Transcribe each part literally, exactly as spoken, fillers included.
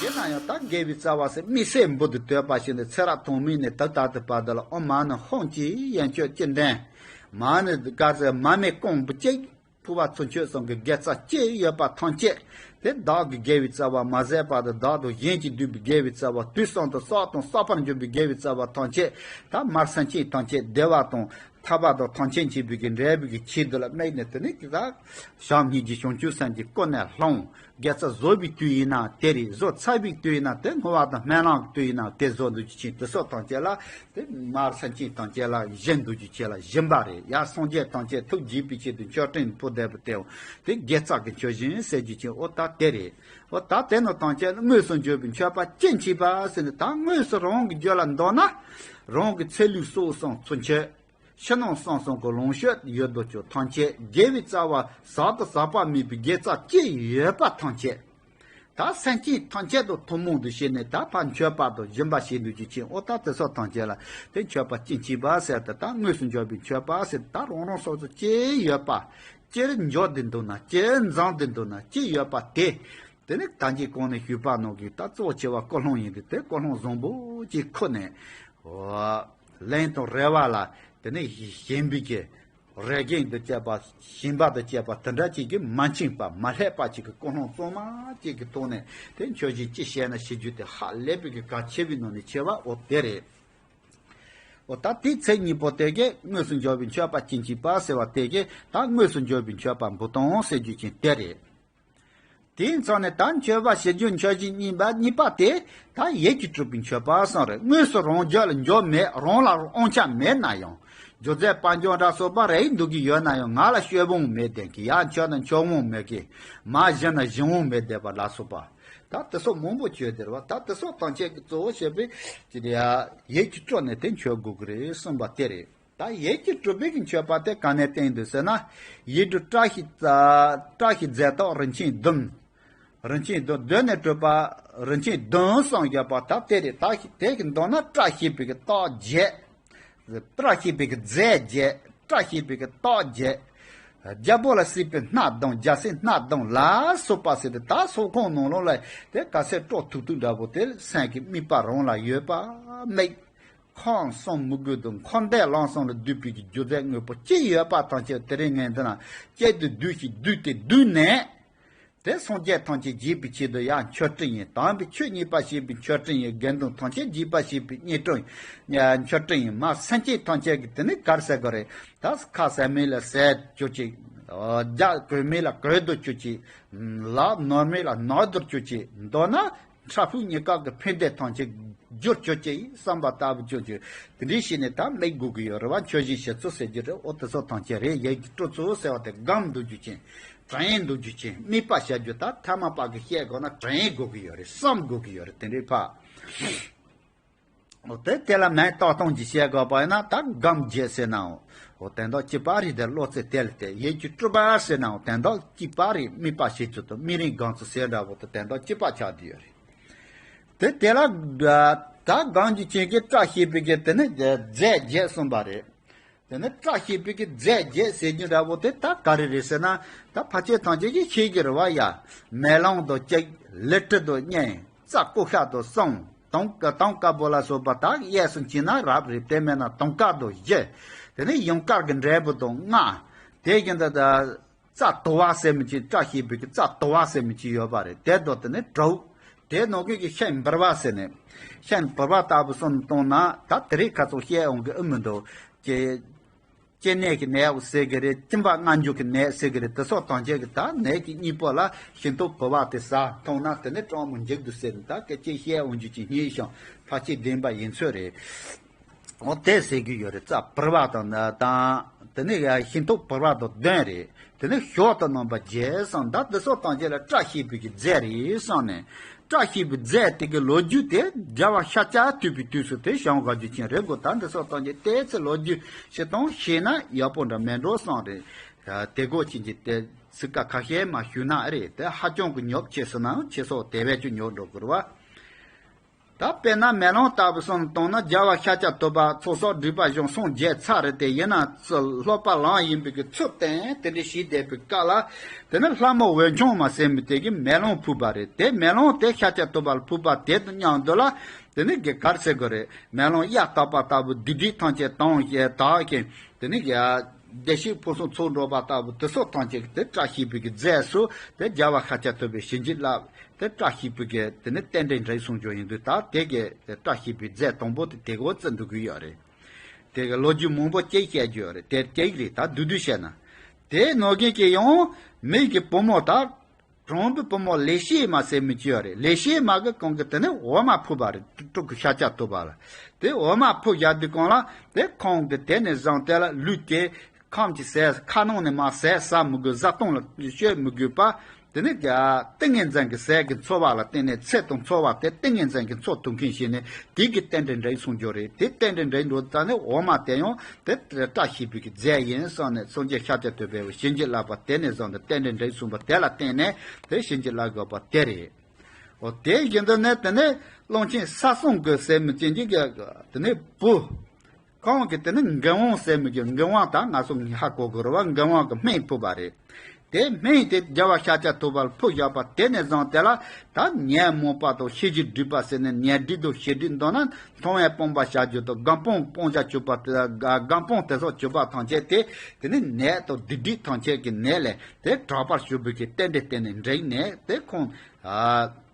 དེ་ན་ཡང་ད་དགེ་བའི་རྩ་བ་ཟེར་དམིགས་བསལ་འབུལ་དུ་བསྟོད་པ་ཞིག་ནི། ཚེ་རབས་ཐོག་མའི་ནས་ད་ལྟ་དུ་བར་དུ་ལ། ཨོཾ་མ་ཎི་ཧཱུྃ་གྱིས་ཡན་ཆོད་ཅི་འདྲེན། མ་ཎི་ག་ཟེར་མ་སྨད་ཀོང་བུ་གཅིག་ཕུར་པ་ཚུར་མཆོད་གསུམ་གྱི་དགེ་རྩ་ཅི་ཡོད་པ་ཐམས་ཅད། དེ་བདག་གི་དགེ་བའི་རྩ་བ་མ་ཟད་པ་དང་། བདག་དང་གཞན་གྱིས་བསྡུས་པའི་དགེ་བའི་རྩ་བ། དུས་གསུམ་དུ་བསགས་དང་བསགས་པར་འགྱུར་བའི་དགེ་བའི་རྩ་བ་ཐམས་ཅད། ད་མར་སེམས་ཅན་ཐམས་ཅད་བདེ་བ་དང་ཐར་པ་དང་ཐམས་ཅད་མཁྱེན་པའི་གི་འབྲས་བུ་གི་ཆེད་དུ་ལ་དམིགས་ནས། དེ་ནི་ད་བྱམས་སྙིང་རྗེ་བྱང་ཆུབ་སེམས་ཀྱི་ཀུན་ནས་བསླངས། དགེ་རྩ་བཟོ་བའི་དུས་ཡིན་ན་དེ་རེད། བཟོ་ཚར་བའི་དུས་ཡིན་ན་དེ། བསྔོ་བ་དང་སྨོན་ལམ་གྱི་དུས་ཡིན་ན་དེ་བཟོ་འདུག་རྒྱུ་ཅན་དེ་སོགས་ཐམས་ཅད་ལ། དེ་མར་སེམས་ཅན་ཐམས་ཅད་ལ་བྱིན་འདུག་རྒྱུ་ཅན་ལ་སྦྱིན་པ་རེད། ཡར་སངས་རྒྱས་ཐམས་ཅད་ཐུགས་དགྱེས་པའི་ཆེད་དུ་མཆོད་སྤྲིན་ཕུལ་བསྡད་པ་དེ། དེ་དགེ་རྩ་གི་མཆོད་སྦྱིན་ཟེར་རྒྱུ་ཅན། འོ་ད་དེ་རེད། འོ་ད་དེ་ནི་ཐམས་ཅད་དངོས་སུ་འབྱོར་བའི་མཆོད་པ་ཅི་མཆིས་པ་ཟེར་ནས། ད་དངོས་སུ་རང་གི་རྒྱུད་ལ་འདོད་ན། རང་གི་ཚེ་ལུས་སྲོག་གསུམ་ཚུར་མཆོད། ཕྱི་ནང་གསང་གསུམ་གྱི་ལོངས་སྤྱོད་ཡོད་དོ་ཅོག་ཐམས་ཅད། དགེ་བའི་རྩ་བ་ཟག་དང་ཟག་པ་མེད་པའི་དགེ་རྩ་ཅི་ཡོད་པ་ཐམས་ཅད། ད་སེམས་ཅན་ཐམས་ཅད་དང་ཐུན་མོང་དུ་བྱས་ནས། ད་ཕར་མཆོད་པ་དང་སྦྱིན་པ་བྱེད་འདུག་རྒྱུ་ཅན། འོ་ད་དེ་སོགས་ཐམས་ཅད་ལ་དེ་མཆོད་པ་ཅི་མཆིས་པ་ཟེར་ཏེ། ད་དངོས་སུ་འབྱོར་བའི་མཆོད་པ་ཟེར། ད་རང་རང་སོ་སོ་ཅི་ཡོད་པ། ཅིར་འབྱོར་བསྡད་འདུག་ན། ཅིར་འཛོམས་བསྡད་འདུག་ན། ཅི་ཡོད་པ་དེ། དེ་ནི་ད་གིན་གོང་ནས་ཞུས་པ་ནང་གི་ད་གཙོ་ཆེ་བ་ཀུན་སློང་ཡིན་ཏེ། དེ་ཀུན་སློང་བཟང་པོ་ཅིག་ཁུར་ནས། འོ། ལན་དང་རེ་བ་ལ་དེ་ནས་ཞེན་པའི་གི་རེ་འགན་དང་བཅས་པ། ཞེན་པ་དང་བཅས་པ་དེ་འདྲ་ཅིག་གིས་མ་འཆིང་བ། མ་བསླད་པ་ཅིག་གི་ཀུན་སློང་གཙང་མ་ཅིག་གི་ཐོག་ནས། དེ་མཆོད་སྦྱིན་ཅི་བྱས་ན་བྱེད་རྒྱུ་དེ་ཧ་ལས་པའི་གི་གལ་ཆེ་བའི་ནང་ནས་ཆེ་བ། འོ་དེ་རེད། འོ་ད་དེའི་ཚིག་གཉིས་པོ་དེ་གིས། དངོས་སུ་འབྱོར་བའི་མཆོད་པ་ཅི་མཆིས་པ་ཟེར་བ་དེ་གིས་ད་དངོས་སུ་འབྱོར་བའི་མཆོད་པ་འབུལ་སྟངས་ཟེར་རྒྱུ་ཅན་དེ་རེད། དེའི་མཚམས་ནས་ད་མཆོད་པ་བྱེད་རྒྱུ་མཆོད་སྦྱིན་གཉིས་པ། གཉིས་པ་དེ་ད་ཡིད་ཀྱིས་སྤྲུལ་པའི་མཆོད་པ་གསུམ་རེད། དངོས་སུ་རང་རྒྱུད་ལ་འབྱོར་མེད། རང་ལ་དབང་ཆ་མེད་ན་ཡང་། རྒྱུ་རྫས་དཔལ་འབྱོར་འདྲ་སོགས་པ་རེ་འདུག་གི་ཡོད་ན་ཡང་། ང་ལ་སྤྱོད་དབང་མེད་བསྡད་མཁན། ཡར་མཆོད་ན་མཆོད་དབང་མེད་མཁན། མར་བྱིན་ན་བྱིན་དབང་མེད་བསྡད་པ་ལ་སོགས་པ། ད་དེ་སོགས་མང་པོ་བརྗོད་དེ་རེད་བ། ད་དེ་སོགས་ཐམས་ཅད་ཀྱི་གཙོ་བོ་བྱས་པའི་ཅི་ཡིད་ཀྱིས་སྤྲུལ་ནས་དེ་མཆོད་དགོས་ཀྱི་རེད་གསུངས་པ་དེ་རེད། ད་ཡིད་ཀྱིས་སྤྲུལ་པའི་གི་མཆོད་པ་དེ་ག་ནས་བསྟན་འདུག་ཟེར་ན། ཡིག་འབྲུ་བཀྲ་ཤིས། བཀྲ་ཤིས་རྫས་རྟགས་རིན་ཆེན་བདུན། རིན་ཆེན་བདུན། བདུན་ནས་གྲུབ་པ་རིན་ཆེན་བདུན་གསུངས་ཡོད་པ། ད་དེ་རེད། ད་དེ་གི་མདོ་ན་བཀྲ་ཤིས་པའི་གི་རྟགས་བརྒྱད། བཀྲ་ཤིས་པའི་གི་རྫས་བརྒྱད། བཀྲ་ཤིས་པའི་གི་རྟགས་བརྒྱད། རྒྱལ་པོ་ལ་གསོལ་བའི་སྣ་བདུན། རྒྱལ་སྲིད་སྣ་བདུན་ལ་སོགས་པ་ཟེར་ཏེ། ད་སོགས་ཁང་ནང་ལོགས་ལ་དེ་ག་ཚད་སྤྲོ་ཐུག་ཐུག་འདྲ་པོ་དེ། སེམས་ཀྱི་དམིགས་པ་རང་ལ་ཡོད་པ་དམིགས། ཁམས་གསུམ་མི་དགོས་དང་། འཁོར་འདས་ལམ་གསུམ་ལ་འདུས་པའི་རྒྱུ་རྫས་དངོས་པོ་ཅི་ཡོད་པ་ཐམས་ཅད་དེ་རིང་ངས་འདི་ན་གཅིག་ཏུ་བསྡུས་ཤིང་བསྡུས་ཏེ་བསྡུས་ནས། དེ་སངས་རྒྱས་ཐམས་ཅད་རྒྱས་པའི་ཆེད་དུ་ཡང་མཆོད་སྤྲིན་ཡིན། དམ་པའི་ཆོས་ཉན་པར་བྱེད་པའི་མཆོད་སྤྲིན་ཡིན། དགེ་འདུན་ཐམས་ཅད་རྒྱས་པར་བྱེད་པའི་མཆོད་སྤྲིན། མཆོད་སྤྲིན་ཡིན། མ་སེམས་ཅན་ཐམས་ཅད་ཀྱི་དེ་ནི་གར་ཟེར་དགོས་རེད། ད་ཁ་ཟས་མེད་ལ་ཟས་བཅུག་ཅིག་རྒྱ་གོས་མེད་ལ་གོས་དུ་བཅུག་ཅིག་ལག་ནོར་མེད་ལ་ནོར་དུ་བཅུག་ཅིག་མདོར་ན། ཕྲ་ཕུང་གཉིས་ཀ་གི་ཕན་བདེ་ཐམས་ཅད་རྒྱུར་གྱུར་ཅིག་བསམ་པ་ལྟ་བུ་ཅོ་ཅིག་དེ་འདྲའི་ཞིག་ནས་ད་དམིགས་དགོས་ཀྱི་ཡོད་རེད་བ། མཆོད་སྦྱིན་ཞིག་ཚུལ་ཟེར་རྒྱུ་རེད། འོ་དེ་ཚོ་ཐམས་ཅད་རེད། ཡིད་ཀྱིས་སྤྲུལ་ཚུལ་ཟེར་བ་དེ་སྒོམ་འདུག་རྒྱུ་ཅན། དྲན་འདུག་རྒྱུ་ཅན། དམིགས་པ་བྱ་རྒྱུ། ད་ཐ་མལ་པ་གི་བཤད་དགོས་ན་དྲན་དགོས་ཀྱི་ཡོད་རེད། བསམ་དགོས་ཀྱི་ཡོད་རེད། དེ་འདྲའི་ཕ། འོ་དེ་དེ་ལ་མིང་བཏགས་སྟངས་ཀྱི་བཤད་དགོས་པ་ཡིན་ན། ད་སྒོམ་བྱེད་ཟེར་ནའང་འོ་དོན་དག་གཅིག་པ་རེད། དེ་བློ་རྩེ་དེ་ལ་དེ་ཡིད་ཀྱིས་སྤྲུལ་པ་ཟེར་ནའང་དོན་དག་གཅིག་པ་རེད། དམིགས་པ་བྱེད་ཚུལ་དང་དམིགས་རིམ་སྒོམ་ཚུལ་ཟེར་འདྲ་བོ་དེ་དོན་དག་གཅིག་པ་ཆགས་བསྡད་ཡོད་རེད། དེ་དེ་ལ་ད་སྒོམ་རྒྱུ་ཅན་གྱི་བཀྲ་ཤིས་པའི་གི་དེ་ནི་རྫས་བརྒྱད་གསུངས་པ་རེད། དེ་ནི་བཀྲ་ཤིས་པའི་གི་རྫས་བརྒྱད་ཟེར་རྒྱུ་འདྲ་བོ་དེ་ད་ག་རེ་རེད་ཟེར་ན། ད་ཕལ་ཆེར་ཐམས་ཅད་ཀྱིས་ཤེས་ཀྱི་རེད་བ་ཡ། མེ་ལོང་དང་གཅིག་ལི་ཁྲི་དང་གཉིས། རྩྭ་ཀོ་ཤ་དང་གསུམ། དུང་དུང་དཀར་པོ་ལ་སོགས་པ་དག་གཡས་སུ་འཁྱིལ་ན་རབ་རེད། དེ་མེད་ན་དུང་དཀར་དང་བཞི། དེ་ནི་ཡུངས་དཀར་གྱི་འབྲས་བུ་དང་ལྔ། དེ་བཞིན་དུ་རྩྭ་དུ་བ་ཟེར་མི་ཅིག་བཀྲ་ཤིས་པའི་གི་རྩྭ་དུ་བ་ཟེར་མི་ཅིག་ཡོད་པ་རེད། དེ་དང་དེ་ནི་དྲུག་དེ་ནང་གི་གི་ཤིང་འབར་བ་ཟེར་ནས། ཤིང་འབར་བ་ལྟ་བུ་གསུམ་བཏང་ན། ད་དེ་རིགས་ཁ་ཚོ་བཤད་འོང་གི་ཨེ་མི་འདུག་ཀྱེ། སྐྱེ་གནས་ཀྱི་ནད་ཟེར་གི་རེད། གཅིན་པ་སྔ་འགྱུར་གྱི་ནད་ཟེར་གི་རེད། དེ་སོགས་ཐམས་ཅད་ཀྱི་ད་ནད་ཀྱི་གཉེན་པོ་ལ་ཤིང་ཏོག་བུ་བ་དེ་ཟ་འཐུང་ན་དེ་ནི་གྲང་མོ་འཇིག་འདུག་ཟེར་ནས། ད་སྐད་ཆ་བཤད་འོང་རྒྱུ་ཅིག་རྙེད་ཤིང་ཕལ་ཆེར་བདེན་པ་ཡིན་ཚོད་རེད། འོ་དེ་ཟེར་གི་ཡོད་རེད། རྩྭ་བུར་བ་དང་དང་དེ་ནི་ཤིང་ཏོག་བུར་བ་དང་བདུན་རེད། དེ་ནི་ཞོ་དང་རྣམ་པ་བརྒྱད་གསུངས། ད་དེ་སོགས་ཐམས་ཅད་ལ་བཀྲ་ཤིས་པའི་གི་རྫས་རེད་གསུངས་ནས། བཀྲ་ཤིས་པའི་རྫས་དེ་གི་ལོ་རྒྱུས་དེ་རྒྱལ་བ་ཤཱཀྱ་ཐུབ་པའི་དུས་སུ་དེ་བྱུང་དགོས་རྒྱུ་ཅན་རེད་གོ། ད་འདི་སོགས་ཐམས་ཅད་ཏོག་ཙམ་ལོ་རྒྱུས་ཤིག་དང་ཤེས་ན་ཡག་པོ་འདྲ་མེད་འགྲོ་བསམ་རེད། དེ་གོ་ཅན་གྱི་དེ་ཚིག་ཀ་ཁ་ཤས་མ་ཞུས་ན་ཨེ་རེད། དེ་ཧ་ཅང་གི་ཉོབ་ཆེ་སོང་ན་ཆེ་སོགས་དེ་བས་ཀྱང་ཉོབ་འགྲོ་དགོས་རེད་བ། ད་དཔེར་ན་མེ་ལོང་ལྟ་བུ་བསམ་བཏང་ན། རྒྱལ་བ་ཤཱཀྱ་ཐུབ་པ་ཚོགས་བསགས་སྒྲིབ་པ་སྦྱངས་སངས་རྒྱས་ཚར་རེད་དེ། ཡིན་ན་ཚུལ་སློབ་པ་ལམ་ཡིན་པའི་གི་ཚུལ་བསྟན་དེ་འདྲ་བྱས་བསྡད་པའི་སྐབས་ལ། དེ་ནི་ལྷ་མོ་འོད་འཆང་མ་ཟེར་མི་དེ་གིས་མེ་ལོང་ཕུལ་བ་རེད། དེ་མེ་ལོང་དེ་ཤཱཀྱ་ཐུབ་པ་ལ་ཕུལ་བ་དེ་དང་མཉམ་དུ་ལ། དེ་ནི་གི་ག་རེ་ཟེར་དགོས་རེད། མེ་ལོང་གཡའ་བཏབ་པ་ལྟ་བུ་སྡིག་སྒྲིབ་ཐམས་ཅད་དྭངས་ཤིང་དག་ཅིང་། དེ་ནི་གི་བདེ་གཤེགས་ཕུན་སུམ་ཚོགས་འགྲོ་བ་ལྟ་བུ་དེ་ཚོ་ཐམས་ཅད་དེ་བཀྲ་ཤིས་པའི་གི་རྫས་སུ། དེ་རྒྱལ་བ་ཤཱཀྱ་ཐུབ་པའི་བྱིན་གྱིས་བརླབས། དེ་བཀྲ་ཤིས་པའི་གི་དེ་ནི་རྟེན་འབྲེལ་འདྲེན་གསུང་སྦྱོར་ཡིན་དུས། ད་དེ་གི་བཀྲ་ཤིས་པའི་རྫས་དང་པོ་དེ་དེ་གོ་བརྩི་འདུག་གི་ཡོད་རེད། དེ་གི་ལོ་རྒྱུས་མང་པོ་ཅིག་བཤད་རྒྱུ་ཡོད་རེད། དེ་ཅིག་རེད། ད་བསྡུས་བསྡུས་བཤད་ན། དེ་ནང་བཞིན་གྱི་ཡང་མི་གི་བུ་མོ་དང་། གྲོང་པའི་བུ་མོ་ལེགས་བཤད་མ་ཟེར་མི་ཅིག་ཡོད་རེད། ལེགས་བཤད་མ་གི་གོང་གི་དེ་ནི་འོ་མ་ཕུལ་བ་རེད། སྤྲུལ་སྐུ་ཤཱཀྱ་ཐུབ་པ་ལ། དེ་འོ་མ་ཕུལ་བཞག་དུས་གོང་ལ། དེ་ཁོང་གི་དེ་ནས་བཟུང་དེ་ལ་ལུས་དེ་ཁམས་ཀྱི་ཟས། ཁ་ནང་ནས་མར་ཟས་ཟ་མི་དགོས། བཟའ་བཏུང་ལ་སྤྱོད་མི་དགོས་པ། དེ་ནི་ཏིང་ངེ་འཛིན་གྱི་ཟས་ཀྱི་ཚོར་བ་ལ་བརྟེན་ནས། ཚེ་དང་ཚོར་བ་དེ་ཏིང་ངེ་འཛིན་གྱི་ཚོར་ཐུབ་མཁན་ཞིག་ནི་དེ་གི་རྟེན་འབྲེལ་འདྲེན་གསུང་སྦྱོར་རེད། དེ་རྟེན་འབྲེལ་འདྲེན་འགྲོ་ཙང་ནི་འོ་མ་དེ་ཡང་དེ་བཀྲ་ཤིས་པའི་གི་རྫས་ཡིན་བསམ་ནས། སངས་རྒྱས་ཤཱཀྱ་ཐུབ་པའི་བྱིན་གྱིས་བརླབས་པ་དེ་ནས་བཟུང་སྟེ་རྟེན་འབྲེལ་འདྲེན་གསུངས་པ་དེ་ལ་བརྟེན་ནས་དེ་བྱིན་གྱིས་བརླབས་དགོས་པ་དེ་རེད། འོ་དེ་བཞིན་དུ་ནི་དེ་ནི་གླང་ཆེན་ས་སྲུང་གི་ཟེར་མི་ཅན་གྱི་དེ་ནི་བུ། ཁོང་གི་དེ་ནི་མགོན་དབང་ཟེར་མི་གི་མགོན་དབང་ད་ང་ཚོ་ཧ་གོ་དགོས་རེད་བ། མགོན་དབང་གི་སྨན་ཕུལ་བ་རེད། དེ་སྨན་དེ་རྒྱལ་བ་ཤཱཀྱ་ཐུབ་པ་ལ་ཕུལ་བཞག་པ་དེ་ནས་བཟུང་དེ་ལ་ད་ཉོན་མོངས་པ་དང་ཤེས་བྱའི་སྒྲིབ་པ་ཟེར་ནས་ཉོན་སྒྲིབ་དང་ཤེས་སྒྲིབ་འདོད་ན། མཐོང་བས་སྤང་བར་བྱ་རྒྱུ་དང་། སྒོམ་སྤང་སྤང་བྱ་གྱུར་པ་དེ། སྒོམ་སྤང་དེ་སོགས་གྱུར་པ་ཐམས་ཅད་དེ། དེ་ནི་ནད་དང་སྡིག་སྒྲིབ་ཐམས་ཅད་ཀྱི་ནད་ལས་དེ་དྲག་པར་གྱུར་པའི་གི་རྟེན་འབྲེལ་བརྟེན་ནས་འདྲེན་ནས། དེ་ཁོང་ཨ།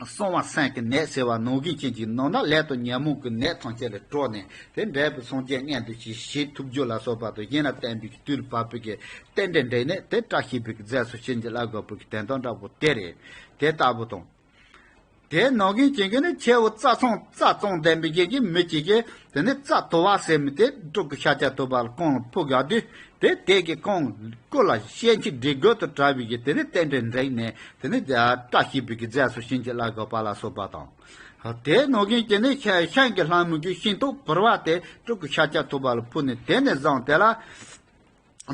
གསང་བ་སེམས་ཀྱི་ནད་ཟེར་བ་ནང་བཞིན་ཅན་གྱི་ནང་ན་ལས་དང་ཉོན་མོངས་ཀྱི་ནད་ཐམས་ཅད་ལས་གྲོལ་ནས། དེ་འབྲས་བུ་སངས་རྒྱས་མངོན་དུ་བྱེད་བྱེད་ཐུབ་རྒྱུ་ལ་སོགས་པ་དང་། གཞན་ལ་བསྟན་པའི་གི་དུས་ལ་བབ་པའི་གི་རྟེན་འབྲེལ་འདྲེན་ནས། དེ་བཀྲ་ཤིས་པའི་གི་རྫས་སུ་བྱིན་གྱིས་བརླབས་དགོས་པའི་གི་དོན་དམ་འདྲ་པོ་དེ་རེད། དེ་ལྟ་བུ་དང་། དེ་ནང་བཞིན་ཅན་གྱི་ནི་ཁྱེའུ་རྩྭ་ཚང་རྩྭ་བཙོང་བསྡད་པའི་གི་མི་གཅིག་གིས་དེ་ནི་རྩྭ་དུ་བ་ཟེར་མི་དེ་སྤྲུལ་སྐུ་ཤཱཀྱ་ཐུབ་པ་ལ་ཁོང་ལ་ཕུལ་བཞག་དུས། དེ་དེ་གིས་ཁོང་སྐུ་ལ་ཤན་འབྱེད་སྒྲིབ་སྦྱང་དུ་བྲལ་བའི་གི་དེ་ནི་རྟེན་འབྲེལ་འདྲེན་ནས། དེ་ནི་བཀྲ་ཤིས་པའི་གི་རྫས་སུ་བྱིན་གྱིས་བརླབས་དགོས་པ་ལ་སོགས་པ་དང་། དེ་ནང་བཞིན་གྱི་ནི་ཤ- ཤིང་གི་ལྷ་མོ་གི་ཤིང་ཏོག་བུར་བ་དེ་སྤྲུལ་སྐུ་ཤཱཀྱ་ཐུབ་པ་ལ་ཕུལ་ནས། དེ་ནས་བཟུང་དེ་ལ་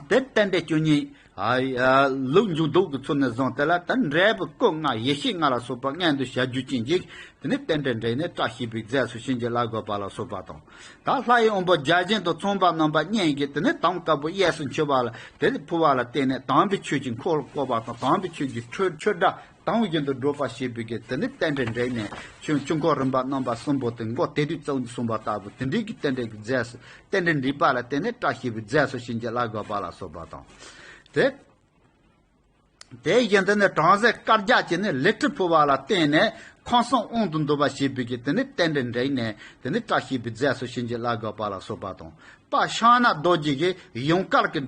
དེ་རྟེན་འབྲེལ་བཅུ་གཉིས། ཨ། ལུགས་འཇུག་ལྡོག་གི་ཚུལ་ནས་བཟུང་དེ་ལ་ད་འབྲས་བུ་སྐུ་ལྔ་ཡེ་ཤེས་ལྔ་ལ་སོགས་པ་མངོན་དུ་བྱ་རྒྱུ་ཅན་གྱི་དེ་ནི་རྟེན་འབྲེལ་འདྲེན་ནས་བཀྲ་ཤིས་པའི་རྫས་སུ་བྱིན་གྱིས་བརླབས་དགོས་པ་ལ་སོགས་པ་དང་། ད་ལྷ་ཡི་དབང་པོ་བརྒྱ་བྱིན་དང་ཚངས་པ་རྣམ་པ་གཉིས་ཀྱིས་དེ་ནི་དམ་དཀར་པོ་གཡས་སུ་འཁྱིལ་བ་ལ་དེ་ལ་ཕུལ་བ་ལ་བརྟེན་ནས། དམ་པའི་ཆོས་ཀྱི་འཁོར་ལ་བསྐོར་བ་དང་། དམ་པའི་ཆོས་ཀྱི་ཆོས་ཆོས་སྒྲ་དང་བཞིན་དུ་སྒྲོག་པར་བྱེད་པའི་གི་དེ་ནི་རྟེན་འབྲེལ་འདྲེན་ནས། ཆོས་ཆོས་འཁོར་རིམ་པ་རྣམ་པ་གསུམ་པོ་དེ་མགོ་དེ་དུས་བཙུགས་ནས་གསུངས་པ་ལྟ་བུ་དེ་འདྲའི་གི་རྟེན་འབྲེལ་གྱི་རྫས་སུ། རྟེན་འབྲེལ་འདྲེས་པ་ལ་བརྟེན་ནས་བཀྲ་ཤིས་པའི་རྫས་སུ་བྱིན་གྱིས་བརླབས་དགོས་པ་ལ་སོགས་པ་དང་། དེ། དེ་བཞིན་དུ་ནི་བྲམ་ཟེ་དཀར་རྒྱ་གྱིས་ནི་ལི་ཁྲི་ཕུལ་བ་ལ་བརྟེན་ནས་ཁམས་གསུམ་དབང་དུ་འདུ་བར་བྱེད་པའི་གི་དེ་ནི་རྟེན་འབྲེལ་འདྲེན་ནས། དེ་ནི་བཀྲ་ཤིས་པའི་རྫས་སུ་བྱིན་གྱིས་བརླབས་དགོས་པ་ལ་སོགས་པ་དང་། དཔལ་ཕྱག་ན་རྡོ་རྗེ་གིས་ཡུངས་དཀར་གྱི་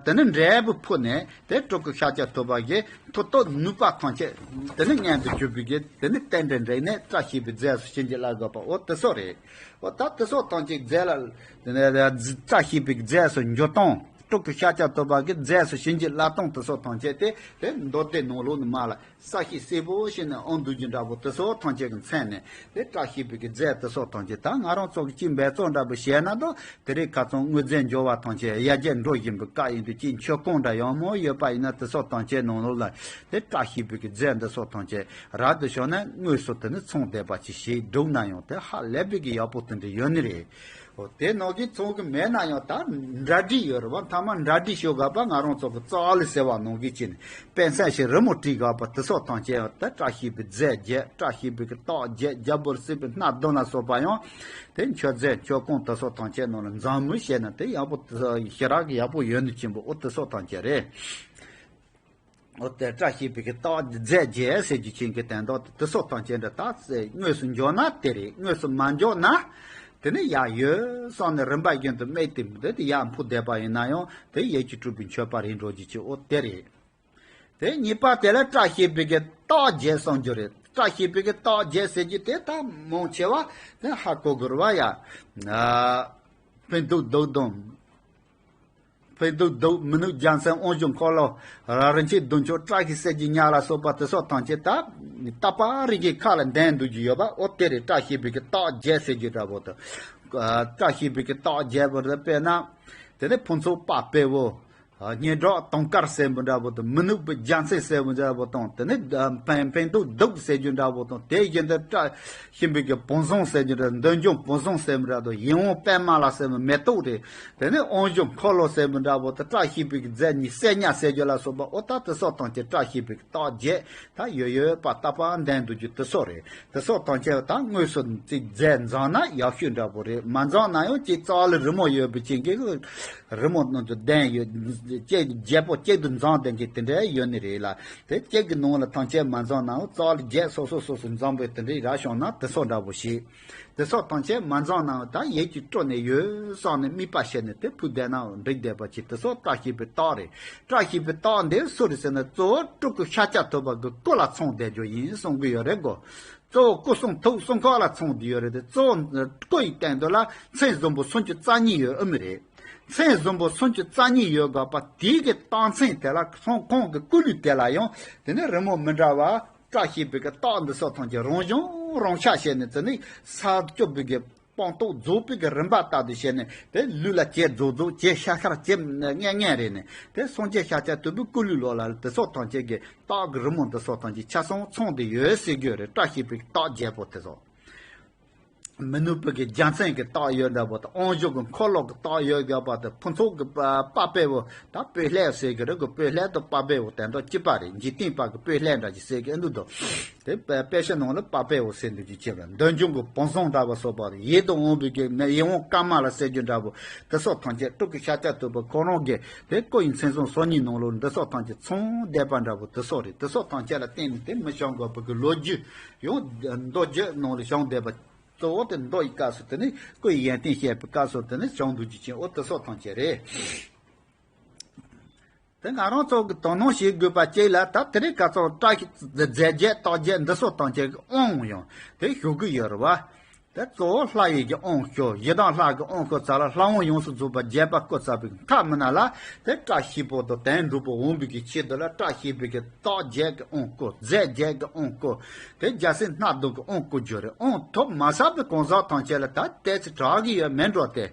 དེ་ནི་འབྲས་བུ་ཕུལ་ནས། དེ་སྤྲུལ་སྐུ་ཤཱཀྱ་ཐུབ་པ་གི་མཐུ་སྟོབས་ནུས་པ་ཐམས་ཅད་དེ་ནི་མངོན་དུ་གྱུར་པའི་གི་དེ་ནི་རྟེན་འབྲེལ་འདྲེན་ནས་བཀྲ་ཤིས་པའི་རྫས་སུ་བྱིན་གྱིས་བརླབས་དགོས་པ། འོ་དེ་ཚོ་རེད། འོ་ད་དེ་ཚོ་ཐམས་ཅད་རྫས་ལ། བཀྲ་ཤིས་པའི་རྫས་སུ་འགྱུར་སྟངས། སྤྲུལ་སྐུ་ཤཱཀྱ་ཐུབ་པ་གི་རྫས་སུ་བྱིན་གྱིས་བརླབས་སྟངས་དེ་ཚོ་ཐམས་ཅད་དེ། དེ་མདོ་སྡེ་ནང་ལོགས་ནས་མར་ལ་ས་གཞི་སེར་པོ་ཞིག་ནས་ཨང་བསྡུ་རྒྱུ་འདྲ་པོ་དེ་ཚོ་ཐམས་ཅད་ཀྱི་མཚན་ནས། དེ་བཀྲ་ཤིས་པའི་གི་རྫས་དེ་ཚོ་ཐམས་ཅད། ད་ང་རང་ཚོ་གི་ཅིག་འབད་བརྩོན་འདྲ་པོ་བྱས་ན་དང་། དེ་རིང་ཁ་སང་དངོས་རྫས་འབྱོར་བ་ཐམས་ཅད་ཡར་རྒྱས་འགྲོ་བཞིན་པའི་སྐབས་ཡིན་དུས། ཅིག་མཆོད་ཀོང་འདྲ་ཡང་མོ་ཡོད་པ་ཡིན་ན། དེ་ཚོ་ཐམས་ཅད་ནང་ལོགས་ལ་དེ་བཀྲ་ཤིས་པའི་གི་རྫས་འདི་ཚོ་ཐམས་ཅད་རག་ཏུ་བྱུང་ན། དངོས་སུ་དེ་ནི་ཚང་བསྡད་པ་ཅིག་ཞིག་བསྒྲུབས་ན་ཡང་དེ་ཧ་ལས་པའི་གི་ཡག་པོ་དེ་འདྲ་ཡོད་ནི་རེད། འོ་དེ་ནང་བཞིན་ཚང་གི་མེད་ན་ཡང་ད་གྲ་སྒྲིག་ཡོད་རེད་བ། མཐའ་མ་གྲ་སྒྲིག་ཞུ་དགོས་པ། ང་རང་ཚོ་གི་རྩ་བ་ལས་ཟེར་བ་ནང་བཞིན་བྱས་ནས་དཔེ་མཚོན་ཞིག་རི་མོ་བྲིས་དགོས་པ། དེ་ཚོ་ཐམས་ཅད་ཡང་ད་བཀྲ་ཤིས་པའི་རྫས་བརྒྱད། བཀྲ་ཤིས་པའི་གི་རྟགས་བརྒྱད། རྒྱལ་པོར་གཟིགས་པའི་སྣ་བདུན་ལ་སོགས་པ་ཡང་། དེ་མཆོད་རྫས་མཆོད་ཀོང་དེ་ཚོ་ཐམས་ཅད་ནང་ལ་འཛིན་མོལ་བྱས་ན་དེ་ཡག་པོ། ཞེ་དྲག་གི་ཡག་པོ་ཡོད་ནི་ཆེན་པོ། འོ་དེ་ཚོ་ཐམས་ཅད་རེད། འོ་དེ་བཀྲ་ཤིས་པའི་གི་རྟགས་རྫས་བརྒྱད་ཟེར་རྒྱུ་ཅན་གྱི་དོན་དག་དེ་ཚོ་ཐམས་ཅད་འདྲ། ད་དངོས་སུ་འབྱོར་ན་དེ་རེད། དངོས་སུ་མ་འབྱོར་ན་དེ་ནི་ཡར་ཡོད་བསམ་ནས་རིམ་པ་བཞིན་དུ་དམིགས་ཏེ་དེ་དེ་ཡར་འཕུར་བསྡད་པ་ཡིན་ན་ཡང་། དེ་ཡིད་ཀྱི་སྤྲུལ་པའི་མཆོད་པ་རེད་འགྲོ་རྒྱུ་ཅིག་འོ་དེ་རེད། དེ་གཉིས་པ་དེ་ལ་བཀྲ་ཤིས་པའི་གི་རྟགས་བརྒྱད་གསུང་རྒྱུ་རེད། བཀྲ་ཤིས་པའི་གི་རྟགས་བརྒྱད་ཟེར་རྒྱུ་དེ་ད་མང་ཆེ་བ་དེ་ཧ་གོ་དགོས་རེད་བ་ཡ། ཨ། ཕུན་སྡུག་བདུད་འདོམས། ཕུན་སྡུག་བདུད། མི་ནུབ་རྒྱལ་མཚན། དབང་ཕྱུག་འཁོར་ལོ། རིན་ཆེན་བདུན་ཅུང་བཀྲ་ཤིས་གསེར་གྱི་ཉ་ལ་སོགས་པ་དེ་ཚོ་ཐམས་ཅད་ད་རྟག་པ་རེ་གི་ཁ་ལ་འདོན་འདུག་རྒྱུ་ཡོད་པ། འོ་དེ་རེད། བཀྲ་ཤིས་པའི་གི་རྟགས་བརྒྱད་ཟེར་རྒྱུ་འདྲ་པོ་དེ། ཨ། བཀྲ་ཤིས་པའི་གི་རྟགས་བརྒྱད་པོ་དེ་དཔེར་ན། དེ་ནི་ཕུན་ཚོགས་དཔལ་དཔལ་བོ། སྙན་གྲགས་དུང་དཀར་ཟེར་བ་འདྲ་པོ་དང་། མི་ནུབ་པའི་རྒྱལ་མཚན་ཟེར་བ་འདྲ་པོ་དང་། དེ་ནས་ཕན་ཕན་ཐོགས་གདུགས་ཟེར་རྒྱུ་འདྲ་པོ་དང་། དེ་བཞིན་དུ་བཀྲ་ཤིས་པའི་གི་བུམ་བཟང་ཟེར་རྒྱུ་འདྲ། འདོད་འཇོ་བུམ་བཟང་ཟེར་བ་འདྲ་དང་། ཡིད་འོང་པདྨ་ལ་ཟེར་བ་མེ་ཏོག་རེད། དེ་ནས་དབང་ཕྱུག་འཁོར་ལོ་ཟེར་བ་འདྲ་པོ་དང་། བཀྲ་ཤིས་པའི་གི་རྫས་གཉིས་སྲས་གཉིས་ཟེར་རྒྱུ་ལ་སོགས་པ། འོ་ད་དེ་སོགས་ཐམས་ཅད་བཀྲ་ཤིས་པའི་གི་རྟགས་བརྒྱད། ད་ཡོད་ཡོད་པ་རྟག་པར་ལྡན་འདུག་རྒྱུ་དེ་སོགས་རེད། དེ་སོགས་ཐམས་ཅད་ད་དངོས་སུ་ཅིག་རྫས་འཛོམས་ན་ཡག་ཤོས་འདྲ་པོ་རེད། མ་འཛོམས་ན་ཡང་ཅིག་རྩ་བ་ལ་རི་མོ་ཡོད་པའི་རྐྱེན་གྱིས། རི་མོ་ནང་དུ་ལྡན་ཡོད། ཅིག་བརྒྱད་པོ་གཅིག་ཏུ་འཛོམས་ལྡན་གྱི་དེ་འདྲ་ཡོད་ནི་རེད་ལ། དེ་གཅིག་གི་ནང་ལ་ཐམས་ཅད་མ་འཛོམས་ན་ཡང་རྩ་བ་ལ་བརྒྱད་སོ་སོ་སོ་སོ་འཛོམས་པའི་དེ་འདྲའི་ར་བྱུང་ན་དེ་སོགས་འདྲ་པོ་ཞིག་དེ་སོགས་ཐམས་ཅད་མ་འཛོམས་ནའང་ད་ཡིད་ཀྱིས་སྤྲོ་ནས་ཡོད་བསམ་ནས་དམིགས་པ་བྱས་ནས་དེ་ཕུལ་བསྡད་ནའང་འགྲིག་བསྡད་པ་ཅིག་དེ་སོགས་བཀྲ་ཤིས་པའི་རྟགས་རེད། བཀྲ་ཤིས་པའི་རྟགས་འདི་སུ་རེད་ཟེར་ན། གཙོ་བོ་སྤྲུལ་སྐུ་ཤཱཀྱ་ཐུབ་པ་གི་སྐུ་ལ་མཚོན་བསྡད་རྒྱུ་ཡིན་གསུང་གི་ཡོད་རེད་གོ། གཙོ་བོ་སྐུ་གསུང་ཐུགས་གསུང་ཁག་ལ་མཚོན་བསྡད་ཡོད་རེད་དེ། གཙོ་བོ་སྐུ་ཡི་སྟེང་དུ་ལ་མཚན་གཟུགས་པོ་སུམ་ཅུ་རྩ་གཉིས་ཡོད་ཨེ་མི་རེད། མཚན་གཟུགས་པོ་སུམ་ཅུ་རྩ་གཉིས་ཡོད་དགོས་པ་དེའི་གི་རྟགས་མཚན་དེ་ལ་ཁོང་ཁོང་གི་སྐུ་ལུས་དེ་ལ་ཡང་དེ་ནས་རི་མོ་མི་འདྲ་བ། བཀྲ་ཤིས་པའི་གི་རྟགས་འདི་སོགས་ཐམས་ཅད་རང་བྱུང་རང་ཆ་བྱས་ནས། དེ་ནས་ས་སྐྱོབ་པའི་གི་སྤངས་རྟོགས་རྫོགས་པའི་གི་རིམ་པ་ལྟར་དུ་བྱས་ནས། དེ་ལུས་ལ་བྱེད་རྫོགས་རྫོགས། བྱེད་ཤ་ཤར། བྱེད་མངལ་མངལ་རེད་ནས། དེ་སངས་རྒྱས་ཤཱཀྱ་ཐུབ་པའི་སྐུ་ལུས་ལོགས་ལ་དེ་སོགས་ཐམས་ཅད་ཀྱི་རྟགས་ཀྱི་རི་མོ་འདི་སོགས་ཐམས་ཅད་ཆ་ཚང་ཚང་དུ་ཡོད་ཟེར་རྒྱུ་རེད། བཀྲ་ཤིས་པའི་རྟགས་བརྒྱད་པོ་དེ་སོགས། མི་ནུབ་པའི་གི་རྒྱལ་མཚན་གྱི་རྟགས་ཡོད་འདྲ་པོ་དང་། དབང་ཕྱུག་གི་འཁོར་ལོ་གི་རྟགས་ཡོད་འདྲ་པོ་དང་། ཕུན་ཚོགས་ཀྱི་པ་དཔལ་བེའུ་དང་། སྤོས་ལྷས་ཟེར་གི་རེད་གོ། སྤོས་ལྷས་དང་དཔལ་བེའུ་དེ་འདྲ་གཅིག་པ་རེད། འཇིག་རྟེན་པ་གི་སྤོས་ལྷས་འདྲ་ཅིག་ཟེར་གི་ཨེ་འདུག་དོ། དེ་དཔེ་དཔེ་ཆ་ནང་ལ་དཔལ་བེའུ་ཟེར་འདུག་ཅིག་བྱས་པ། འདོད་འཇོ་གི་བུམ་བཟང་འདྲ་པོ་སོགས་པ་རེད། ཡིད་དུ་འོང་བའི་གི་ཡིད་འོང་པདྨ་ལ་ཟེར་རྒྱུ་འདྲ་པོ་དེ་སོགས་ཐམས་ཅད། སྤྲུལ་སྐུ་ཤཱཀྱ་ཐུབ་པ་ཁོ་རང་གི་དེ་སྐུ་ཡི་མཚན་བཟང་སོ་གཉིས་ནང་ལོགས་འདི་སོགས་ཐམས་ཅད་ཚང་བསྡད་པ་འདྲ་པོ་དེ་སོགས་རེད། དེ་སོགས་ཐམས་ཅད་ལ་བརྟེན་ནས་དེ་མི་བྱང་དགོས་པའི་གི་ལོ་རྒྱུས་ཡང་མདོ་རྒྱུད་ནང་ལ་བྱུང་བསྡད་པ། གཙོ་བོ་དེ་མདོ་ཡི་སྐབས་སུ། དེ་ནས་སྐུ་ཡི་ཡོན་ཏན་བཤད་པའི་སྐབས་སུ་དེ་ནས་བྱུང་འདུག་ཅིག་ཅིང་། འོ་དེ་སོགས་ཐམས་ཅད་རེད། དེ་ང་རང་ཚོ་གི་དོ་སྣང་བྱེད་དགོས་པ་གཅིག་ལ། ད་དེ་རིང་ཁ་སང་བཀྲ་ཤིས་རྫས་བརྒྱད་རྟགས་བརྒྱད་འདི་སོགས་ཐམས་ཅད་ཀྱི་དབང་ཡང་དེ་ཞུ་གི་ཡོད་རེད་བ། དེ་གཙོ་བོ་ལྷ་ཡི་གི་དབང་ཞུ། ཡི་དམ་ལྷ་གི་དབང་བསྐུར་ཚར་ལ། ལྷ་དབང་ཡོངས་སུ་རྫོགས་པ་བརྒྱད་པ་བསྐུར་ཚར་བའི་མཐའ་མི་ནང་ལ། དེ་བཀྲ་ཤིས་པོ་དང་དོན་འགྲུབ་པོ་འོང་བའི་གི་ཆེད་དུ་ལ། བཀྲ་ཤིས་པའི་གི་རྟགས་བརྒྱད་ཀྱི་དབང་བསྐུར། རྫས་བརྒྱད་ཀྱི་དབང་བསྐུར། དེ་རྒྱལ་སྲིད་སྣ་བདུན་གྱི་དབང་བསྐུར་རྒྱུ་རེད། དབང་ཐོབ་མ་ཚར་བའི་གང་ཟག་ཐམས་ཅད་ལ་ད་ཏོག་ཙམ་དྲག་གི་ཡོད་མེད་འགྲོ་སྟེ།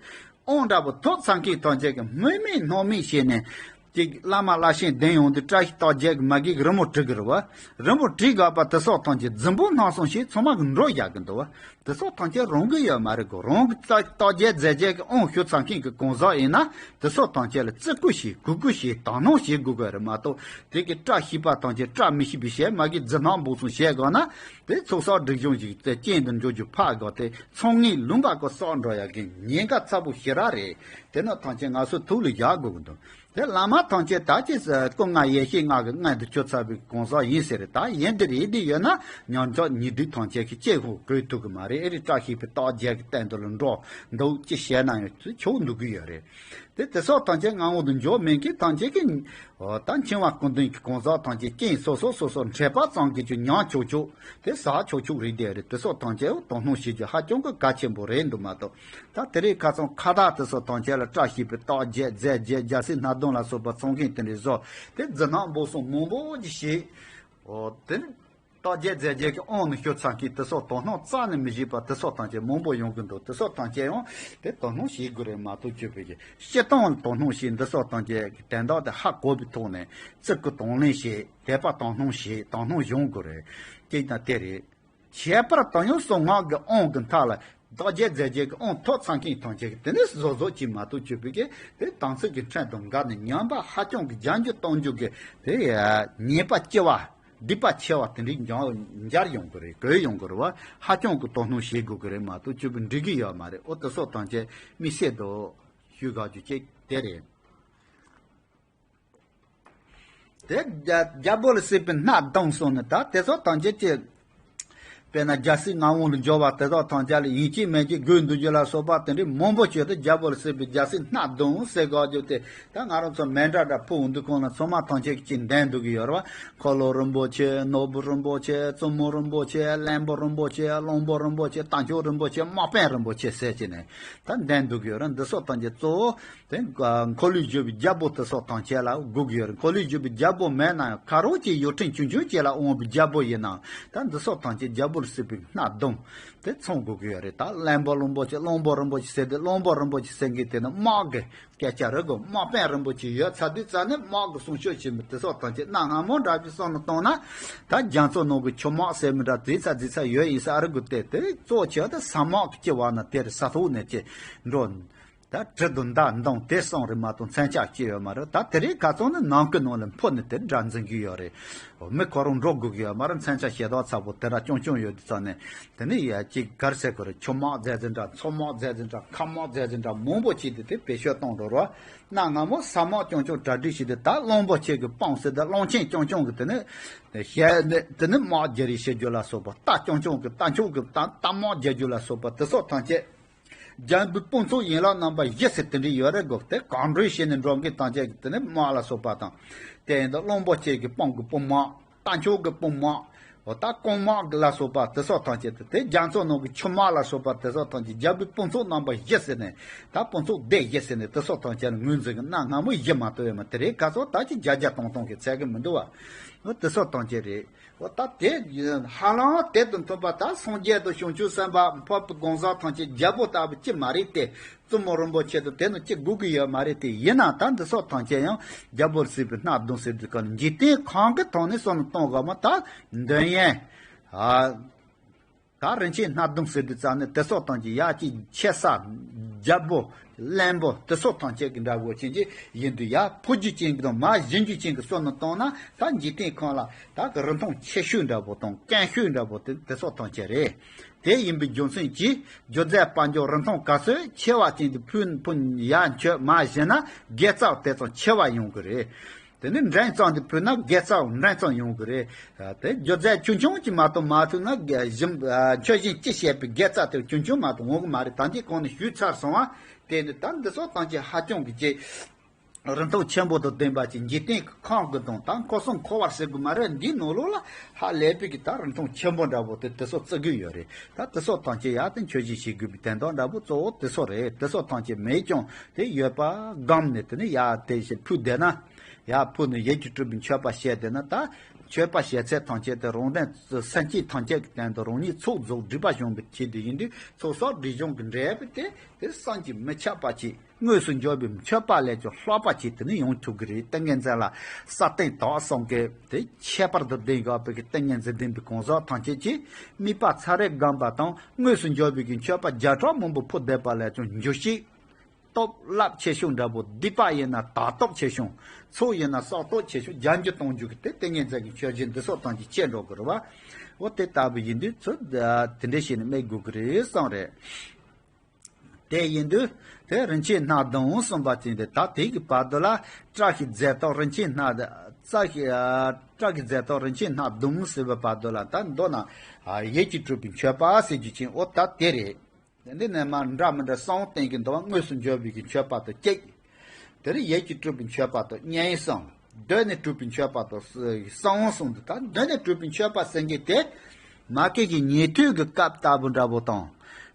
དབང་འདྲ་པོ་ཐོབ་ཚར་མཁན་ཐམས་ཅད་ཀྱིས་སྨོས་མེད་སྣང་མེད་བྱས་ནས། ཅིག་བླ་མ་བླ་ཆེན་གདན་ཡོང་དུས་བཀྲ་ཤིས་རྟགས་བརྒྱད་ཀྱི་མ་གི་རི་མོ་བྲིས་གི་རེད་བ། རི་མོ་བྲིས་དགོས་པ་དེ་སོགས་ཐམས་ཅད་རྫུན་པོ་སྣང་སོང་ཞེས་ཚང་མ་གི་འགྲོ་བཞག་གི་འདུག་བ། དེ་སོགས་ཐམས་ཅད་རང་གི་ཡོད་མ་རེད་གོ། རང་གི་རྟགས་རྟགས་བརྒྱད་རྫས་བརྒྱད་ཀྱི་དབང་ཞུ་ཚར་མཁན་གྱི་གང་ཟག་ཡིན་ན། དེ་སོགས་ཐམས་ཅད་ལ་བརྩི་བཀུར་བྱེད། གུས་བཀུར་བྱེད། དག་སྣང་བྱེད་དགོས་གི་རེད་མ་གཏོགས། དེ་གི་བཀྲ་ཤིས་པ་ཐམས་ཅད་བཀྲ་མི་ཤིས་པའི་ཞལ་མ་གི་རྫུན་སྣང་འབུ་སོང་བྱས་དགོས་ན། དེ་ཚོགས་བསགས་སྒྲིབ་སྦྱོང་ཞིག་དེ་རྐྱེན་དུ་འགྲོ་རྒྱུ་ཕར་དགོས་ཏེ། ཚང་ངེས་ལུང་པ་གི་སོགས་འགྲོ་ཡག་གི་ཉེན་ཁ་ཚ་པོ་ཞེ་དྲག་རེད། དེ་ནི་ཐམས་ཅད་ང་ཚོ་ཐུགས་ལ་བཞག་དགོས་ཀྱི་འདུག་དེ་བླ་མ་ཐམས་ཅད་ད་ཅི་སྐུ་ལྔ་ཡེ་ཤེས་ལྔ་གི་མངལ་དུ་གྱུར་ཚར་བའི་གང་ཟག་ཡིན་ཟེར། ད་ཡིན་འདི་རེད་འདི་ཡོད་ན་ཉམས་ཆག་ཉི་སྦྲུལ་ཐམས་ཅད་ཀྱིས་གཅིག་ཧུ་གོས་ཐུབ་ཀྱི་མ་རེད། ཨེ་རེད། བཀྲ་ཤིས་པའི་རྟགས་བརྒྱད་ཀྱི་སྟེང་དུ་ལ་འགྲོ་འདུག་ཅི་བྱས་ན་ཡང་ཆོག་འདུག་གི་ཡོད་རེད། དེ་དེ་སོགས་ཐམས་ཅད་ངང་འོག་ཏུ་འཇོག་མེད་མཁན་ཐམས་ཅད་ཀྱིས། འོ་ད་འཆིང་བ་ཀུན་ལྡན་གྱི་གང་ཟག་ཐམས་ཅད་རྐྱེན་སོ་སོ་སོ་སོ་འཕྲད་པ་ཙམ་གྱིས་ཀྱང་ཉམས་ཆོག་ཆོག་དེ་ཟ་ཆོག་ཆོག་རེད། དེ་རེད། དེ་སོགས་ཐམས་ཅད་དོ་སྣང་བྱེད་རྒྱུ་ཧ་ཅང་གི་གལ་ཆེན་པོ་རེད་འདུག་མ་གཏོགས། ད་དེ་རིང་ཁ་སང་ཁ་བརྡ་དེ་སོགས་ཐམས་ཅད་ལ་བཀྲ་ཤིས་པའི་རྟགས་བརྒྱད་རྫས་བརྒྱད་རྒྱལ་སྲིད་སྣ་བདུན་ལ་སོགས་པ་ཚང་མཁན་དེ་འདྲའི་བཟོ། དེ་རྫུན་སྣང་འབུ་སོང་མང་པོ་ཅིག་བྱས། འོ་དེ་ནི། རྟགས་བརྒྱད་རྫས་བརྒྱད་ཀྱི་དབང་ནི་ཤོར་ཚར་མཁན་དེ་སོགས་དོ་སྣང་རྩ་ནས་མི་བྱེད་པ་དེ་སོགས་ཐམས་ཅད་མང་པོ་ཡོང་གི་འདུག་དེ་སོགས་ཐམས་ཅད་ཡང་དེ་དོ་སྣང་བྱེད་དགོས་རེད་མ་གཏོགས། སྤྱོད་པའི་གི་སྤྱིར་བཏང་དོ་སྣང་བྱེད། འདི་སོགས་ཐམས་ཅད་ཀྱི་དོན་དག་དེ་ཧ་གོ་བའི་ཐོག་ནས་བརྩི་བཀུར་དང་ལེན་བྱེད། དད་པ་དང་སྣང་བྱེད། དང་སྣང་སྦྱོང་དགོས་རེད། གཅིག་དང་དེ་རེད། ཁྱད་པར་དུ་ཡང་གསང་སྔགས་ཀྱི་དབང་གི་མཐའ་ལ་རྟགས་བརྒྱད་རྫས་བརྒྱད་ཀྱི་དབང་ཐོབ་ཚར་མཁན་ཐམས་ཅད་ཀྱིས་དེ་ནས་བཟོ་བཟོ་ཅིག་མ་གཏོགས། སྤྱོད་པའི་གི་དེ་དམ་ཚིག་གི་ཁྲིམས་དང་འགལ་ནས་ཉམས་པ་ཧ་ཅང་གི་རྒྱ་འགྱུར་གཏོང་རྒྱུ་གི་དེ་ཉེས་པ་ལྕི་བ། སྡིག་པ་ཆེ་བ་དེ་འདྲའི་འབྱུང་འབྱར་ཡོང་གི་རེད། གོས་ཡོང་གི་རེད་བ། ཧ་ཅང་གི་དོ་སྣང་བྱེད་དགོས་ཀྱི་རེད་མ་གཏོགས། སྤྱོད་པ་འགྲིག་གི་ཡོད་མ་རེད། འོ་དེ་སོགས་ཐམས་ཅད་དམིགས་བསལ་དུ་ཞུ་དགོས་རྒྱུ་གཅིག་དེ་རེད། དེ་རྒྱལ་རྒྱལ་པོ་ལ་སྲིད་པའི་སྣ་བདུན་གསུངས་ནས། ད་དེ་སོགས་ཐམས་ཅད་ཀྱི་དཔེར་ན་རྒྱལ་སྲིད་ངག་དབང་ལ་འབྱོར་བ་དེ་དག་ཐམས་ཅད་ལ་ཡིན་གཅིག་མིན་གཅིག་དགོས་འདུག་རྒྱུ་ལ་སོགས་པ་དེ་འདྲའི་མང་པོ་བྱས་ཏེ། རྒྱལ་པོ་ལ་སྲིད་པའི་རྒྱལ་སྲིད་སྣ་བདུན་ཟེར་དགོས་རྒྱུ་དེ། ད་ང་རང་ཚོ་མཎྜལ་འདྲ་ཕུལ་འོང་དུས་སྒང་ལ་ཚང་མ་ཐམས་ཅད་ཀྱིས་ལྡན་འདུག་གི་ཡོད་རེད་བ། འཁོར་ལོ་རིན་པོ་ཆེ། ནོར་བུ་རིན་པོ་ཆེ། བཙུན་མོ་རིན་པོ་ཆེ། བློན་པོ་རིན་པོ་ཆེ། གླང་པོ་རིན་པོ་ཆེ། རྟ་མཆོག་རིན་པོ་ཆེ། དམག་དཔོན་རིན་པོ་ཆེ་ཟེར་བྱས་ནས་ད་ལྡན་འདུག་གི་ཡོད་རེད། འདི་སོགས་ཐམས་ཅད་གཙོ་བོ་དེ་འཁོར་ལོས་སྒྱུར་བའི་རྒྱལ་པོ་དེ་སོགས་ཐམས་ཅད་ལ་དགོས་ཀྱི་ཡོད་རེད། འཁོར་ལོས་སྒྱུར་བའི་རྒྱལ་པོ་མེད་ན་ཡང་ཁ་རོག་གི་ཡུལ་ཕྲན་ཆུང་ཆུང་ཅིག་ལ་དབང་བའི་རྒྱལ་པོ་ཡིན་ནའང་། ད་འདི་སོགས་ཐམས་ཅད་རྒྱལ་པོ། པོར་སྲིད་པའི་སྣ་བདུན་དེ་ཚང་དགོས་ཀྱི་ཡོད་རེད། ད་བློན་པོ་རིན་པོ་ཆེ། བློན་པོ་རིན་པོ་ཆེ་ཟེར་དུས་བློན་པོ་རིན་པོ་ཆེ་ཟེར་མཁན་དེ་ནི་དམག་གི་སྐད་ཆ་རེད་གོ། དམག་དཔོན་རིན་པོ་ཆེ་ཡོད་ཚར་དུས་ཙང་ནས་དམག་གི་སྲུང་སྐྱོབ་བྱེད་མི་དེ་སོགས་དང་བཅས། གནའ་སྔ་མོ་འདྲ་བའི་བསམ་བློ་བཏང་ན་ད་རྒྱ་མཚོ་ནང་གི་ཆུ་དམག་ཟེར་མི་འདྲ་རྫིག་ཚ་རྫིག་ཚ་ཡོད་ཡིན་ས་རེད་གོ། དེ་དེ་གཙོ་ཆེ་བ་དེ་ས་དམག་གི་སྤྱི་བ་ན་དེ་རེད། ས་ཐོག་ནས་ཅི་འགྲོ། ད་གྲི་དང་མདའ་མདུང་དེ་གསུམ་རེད་མ་གཏོགས་མཚོན་ཆ་ཅི་ཡོད་མ་རེད། ད་དེ་རིང་ཁ་སང་ནི་ནང་ཁུལ་ནང་ལ་འཕུར་ནས་དེ་འདྲ་འཛིན་གྱི་ཡོད་རེད། མི་ཁོ་རང་འགྲོ་དགོས་ཀྱི་ཡོད་མ་རེད། མཚོན་ཆ་ཞེ་དྲག་ཚ་པོ་དེ་འདྲ་རྐྱང་རྐྱང་ཡོད་དུས་ཙང་ནས། དེ་ནི་ཡ་གཅིག་གར་ཟེར་དགོས་རེད། ཆུ་དམག་མཛད་ཟིན་འདྲ། མཚོ་དམག་མཛད་ཟིན་འདྲ། མཁའ་དམག་མཛད་ཟིན་འདྲ་མང་པོ་བྱས་ཏེ་དེ་བེད་སྤྱོད་གཏོང་འགྲོ་རོགས། གནའ་སྔ་མོ་ས་དམག་རྐྱང་རྐྱང་གྲ་སྒྲིག་བྱས་ཏེ། ད་གླང་པོ་ཆེ་གི་དཔུང་ཟེར་ཏེ་གླང་ཆེན་རྐྱང་རྐྱང་གི་དེ་ནི་ཞལ་ནས་དེ་ནི་དམག་རྒྱག་རེས་བྱེད་རྒྱུ་ལ་སོགས་པ། རྟ་རྐྱང་རྐྱང་གི་རྟ་མཆོག་གི་རྟ་རྟ་དམག་རྒྱག་རྒྱུ་ལ་སོགས་པ་དེ་སོགས་ཐམས་ཅད། རྒྱལ་པོའི་དཔུང་ཚོགས་ཡན་ལག་རྣམ་པ་བཞི་ཟེར་དེ་འདྲ་ཡོད་རེད་གོ། དེ་གང་འདྲ་བྱས་ནས་འགྲོ་མཁན་ཐམས་ཅད་ཀྱི་དེ་ནི་དམག་ལ་སོགས་པ་དང་། དེ་ཡིན་དུས་གླང་པོ་ཆེ་གི་དཔུང་གི་དཔུང་དམག། རྟ་མཆོག་གི་དཔུང་དམག། འོ་ད་རྐང་དམག་གི་ལ་སོགས་པ་དེ་སོགས་ཐམས་ཅད་དེ། དེ་རྒྱ་མཚོ་ནང་གི་ཆུ་དམག་ལ་སོགས་པ་དེ་སོགས་ཐམས་ཅད། རྒྱལ་པོའི་དཔུང་ཚོགས་རྣམ་པ་བཞི་ཟེར་ནས། ད་དཔུང་ཚོགས་སྡེ་བཞི་ཟེར་ནས་དེ་སོགས་ཐམས་ཅད་ངོས་འཛིན་གྱི། གནའ་སྔ་མོ་བཞི་མ་གཏོགས་ཡོད་མ། དེ་རིང་ཁ་སང་ད་ཅི་བརྒྱ་བརྒྱ་སྟོང་སྟོང་གི་ཚད་གི་མི་འདུག་བ། འོ་དེ་སོགས་ཐམས་ཅད་རེད། འོ་ད་དེ་ཧ་ལམ་དེ་དང་མཐུན་པ། ད་སངས་རྒྱས་དང་བྱང་ཆུབ་སེམས་དཔའ་འཕགས་པའི་གང་ཟག་ཐམས་ཅད་རྒྱལ་པོ་ལྟ་བུ་ཅི་མ་རེད་དེ། བཙུན་མོ་རིན་པོ་ཆེ་དང་དེ་ནི་ཅི་དགོས་ཀྱི་ཡོད་མ་རེད་དེ། ཡིན་ནའང་ད་འདི་སོགས་ཐམས་ཅད་ཡང་རྒྱལ་པོར་སྲིད་པའི་སྣ་བདུན་ཟེར་དུས་ག་ནི་འཇིག་རྟེན་ཁམས་ཀྱི་ཐོག་ནས་བསམ་བློ་གཏོང་དགོས་མ། ད་འདོན་ཡན། ཨ། ད་རིན་ཆེན་སྣ་བདུན་ཟེར་དུས་ཙང་ནས་དེ་སོགས་ཐམས་ཅད། ཡ་གཅིག་ཆེ་ས་རྒྱལ་པོ་བློན་པོ་དེ་སོགས་ཐམས་ཅད་ཀྱི་འདྲ་བོ་ཅན་གྱི་ཡིན་དུས། ཡ་ཕོ་རྒྱུད་ཅན་གྱི་དང་མ་གཞི་རྒྱུད་ཅན་གྱི་བསམ་བློ་བཏང་ན། ད་འཇིག་རྟེན་ཁམས་ལ་ད་གི་རིན་ཐང་ཆེ་ཤོས་འདྲ་བོ་དང་དཀོན་ཤོས་འདྲ་བོ་དེ་དེ་སོགས་ཐམས་ཅད་རེད། དེ་ཡིན་པའི་རྒྱུ་མཚན་གྱིས་སྒྱུ་རྩལ་དཔལ་འབྱོར་རིན་ཐང་ག་ཚོད་ཆེ་བ་ཅན་དུ་ཕུལ་ཕུལ། ཡ་མཆོད་མ་བྱས་ན་དགེ་རྩ་དེ་ཙམ་ཆེ་བ་ཡོང་གི་རེད། དེ་ནས་འགྲེང་ཙམ་དུ་ཕུལ་ན་དགེ་རྩ་འགྲེང་ཙམ་ཡོང་གི་རེད། དེ་སྒྱུ་རྩལ་ཆུང་ཆུང་ཅིག་མ་གཏོགས་མ་ཐུབ་ན་དགེ་གཞི་མཆོད་གཞི་ཅི་བྱས་པའི་དགེ་རྩ་དེ་ཆུང་ཆུང་མ་གཏོགས་འོང་གི་མ་རེད། ད་ལྟའི་གོང་ནས་ཞུས་ཚར་སོང་བ། དེ་ནི་ད་འདི་སོགས་ཐམས་ཅད་ཧ་ཅང་གི་ཅིག་རིན་ཐང་ཆེན་པོ་དང་ལྡན་པ་ཅིག་འཇིག་རྟེན་གྱི་ཁམས་ཀྱི་དང་། ད་འཁོར་གསུམ་འཁོར་བ་ཟེར་དགོས་མ་རེད། འདིའི་ནང་ལོགས་ལ་ཧ་ལས་པའི་གི་ད་རིན་ཐང་ཆེན་པོ་འདྲ་བོ་དེ་དེ་སོགས་བརྩི་གི་ཡོད་རེད། ད་དེ་སོགས་ཐམས་ཅད་ཡར་དེ་མཆོད་གཞི་བྱེད་དགོས་པའི་དོན་དག་འདྲ་བོ་གཙོ་བོ་དེ་སོགས་རེད། དེ་སོགས་ཐམས་ཅད་མེད་ཀྱང་དེ་ཡོད་པ་སྒོམ་ནས། དེ་ནས་ཡར་དེ་བཞིན་ཕུལ་བསྡད་ན། ཡར་ཕུལ་ནས་ཡིད་ཀྱིས་སྤྲུལ་པའི་མཆོད་པ་བྱས་བསྡད་ན། ད་མཆོད་པ་བྱེད་ཚད་ཐམས་ཅད་དེ་རང་དོན་སེམས་ཅན་ཐམས་ཅད་ཀྱི་དོན་དུ་རང་ཉིད་ཚོགས་རྫོགས་སྒྲིབ་པ་སྦྱོང་བའི་ཆེད་དུ་ཡིན་དུས། ཚོགས་བསགས་སྒྲིབ་སྦྱོང་གི་འབྲས་བུ་དེ་དེ་བསམ་གྱིས་མི་ཁྱབ་པ་ཅིག་དངོས་སུ་འབྱོར་བའི་མཆོད་པ་ལས་ཀྱང་ལྷག་པ་ཅིག་དེ་ནི་ཡོང་ཐུབ་ཀྱི་རེད། ཏིང་ངེ་འཛིན་ལ་ས་སྟེང་དག་གསུམ་གྱི་དེ་ཁྱད་པར་དུ་ལྡན་དགོས་པའི་གི་ཏིང་ངེ་འཛིན་ལྡན་པའི་གང་ཟག་ཐམས་ཅད་ཀྱིས་དམིགས་པ་ཚ་རེ་བསྒོམས་པ་དང་། དངོས་སུ་འབྱོར་བའི་གི་མཆོད་པ་བརྒྱ་ཕྲག་མང་པོ་ཕུལ་བསྡད་པ་ལས་ཀྱང་འགྱུར་ཞིག་སྟོབས་རླབས་ཆེ་ཤོས་འདྲ་པོ། སྡིག་པ་ཡིན་ན་དག་སྟོབས་ཆེ་ཤོས། ཚོགས་ཡིན་ན་བསགས་སྟོབས་ཆེ་ཤོས། རྒྱ་འགྱུར་གཏོང་རྒྱུ་གི་དེ་ཏིང་ངེ་འཛིན་གྱི་མཆོད་སྦྱིན་འདི་སོགས་ཐམས་ཅད་ཆེ་འགྲོ་གི་རེད་བ། འོ་དེ་ལྟ་བུ་ཡིན་དུས་ཚུལ་དེ་འདྲ་བྱས་ནས་དམིགས་དགོས་ཀྱི་རེད་བསམ་རེད། དེ་ཡིན་དུས་དེ་རིན་ཆེན་སྣ་བདུན་གསུངས་པ་ཅན་དེ། ད་དེ་གི་བར་དུ་ལ་བཀྲ་ཤིས་རྫས་ཐོག་རིན་ཆེན་སྣ། བཀྲ་ཤིས་བཀྲ་ཤིས་རྫས་ཐོག་རིན་ཆེན་སྣ་བདུན་ཟེར་བའི་བར་དུ་ལ། ད་མདོར་ན་ཡིད་ཀྱིས་སྤྲུལ་པའི་མཆོད་པ་ཟེར་རྒྱུ་ཅན། འོ་ད་དེ་རེད། འདི་ནས་མར་འདྲ་མི་འདྲ་གསུམ་བསྟན་གྱི་འདུག་བ། དངོས་སུ་འབྱོར་བའི་གི་མཆོད་པ་དང་གཅིག་དེར་ཡིད་ཀྱིས་སྤྲུལ་པའི་མཆོད་པ་དང་གཉིས་གསུམ། གདོད་ནས་གྲུབ་པའི་མཆོད་པ་དང་གསུམ་གསུངས་འདུག་ད་གདོད་ནས་གྲུབ་པའི་མཆོད་པ་ཟེར་མཁན་དེ། མ་སྐད་ཀྱི་ཉན་ཐོས་ཀྱི་སྐབས་ལྟ་བུ་འདྲ་པོ་དང་།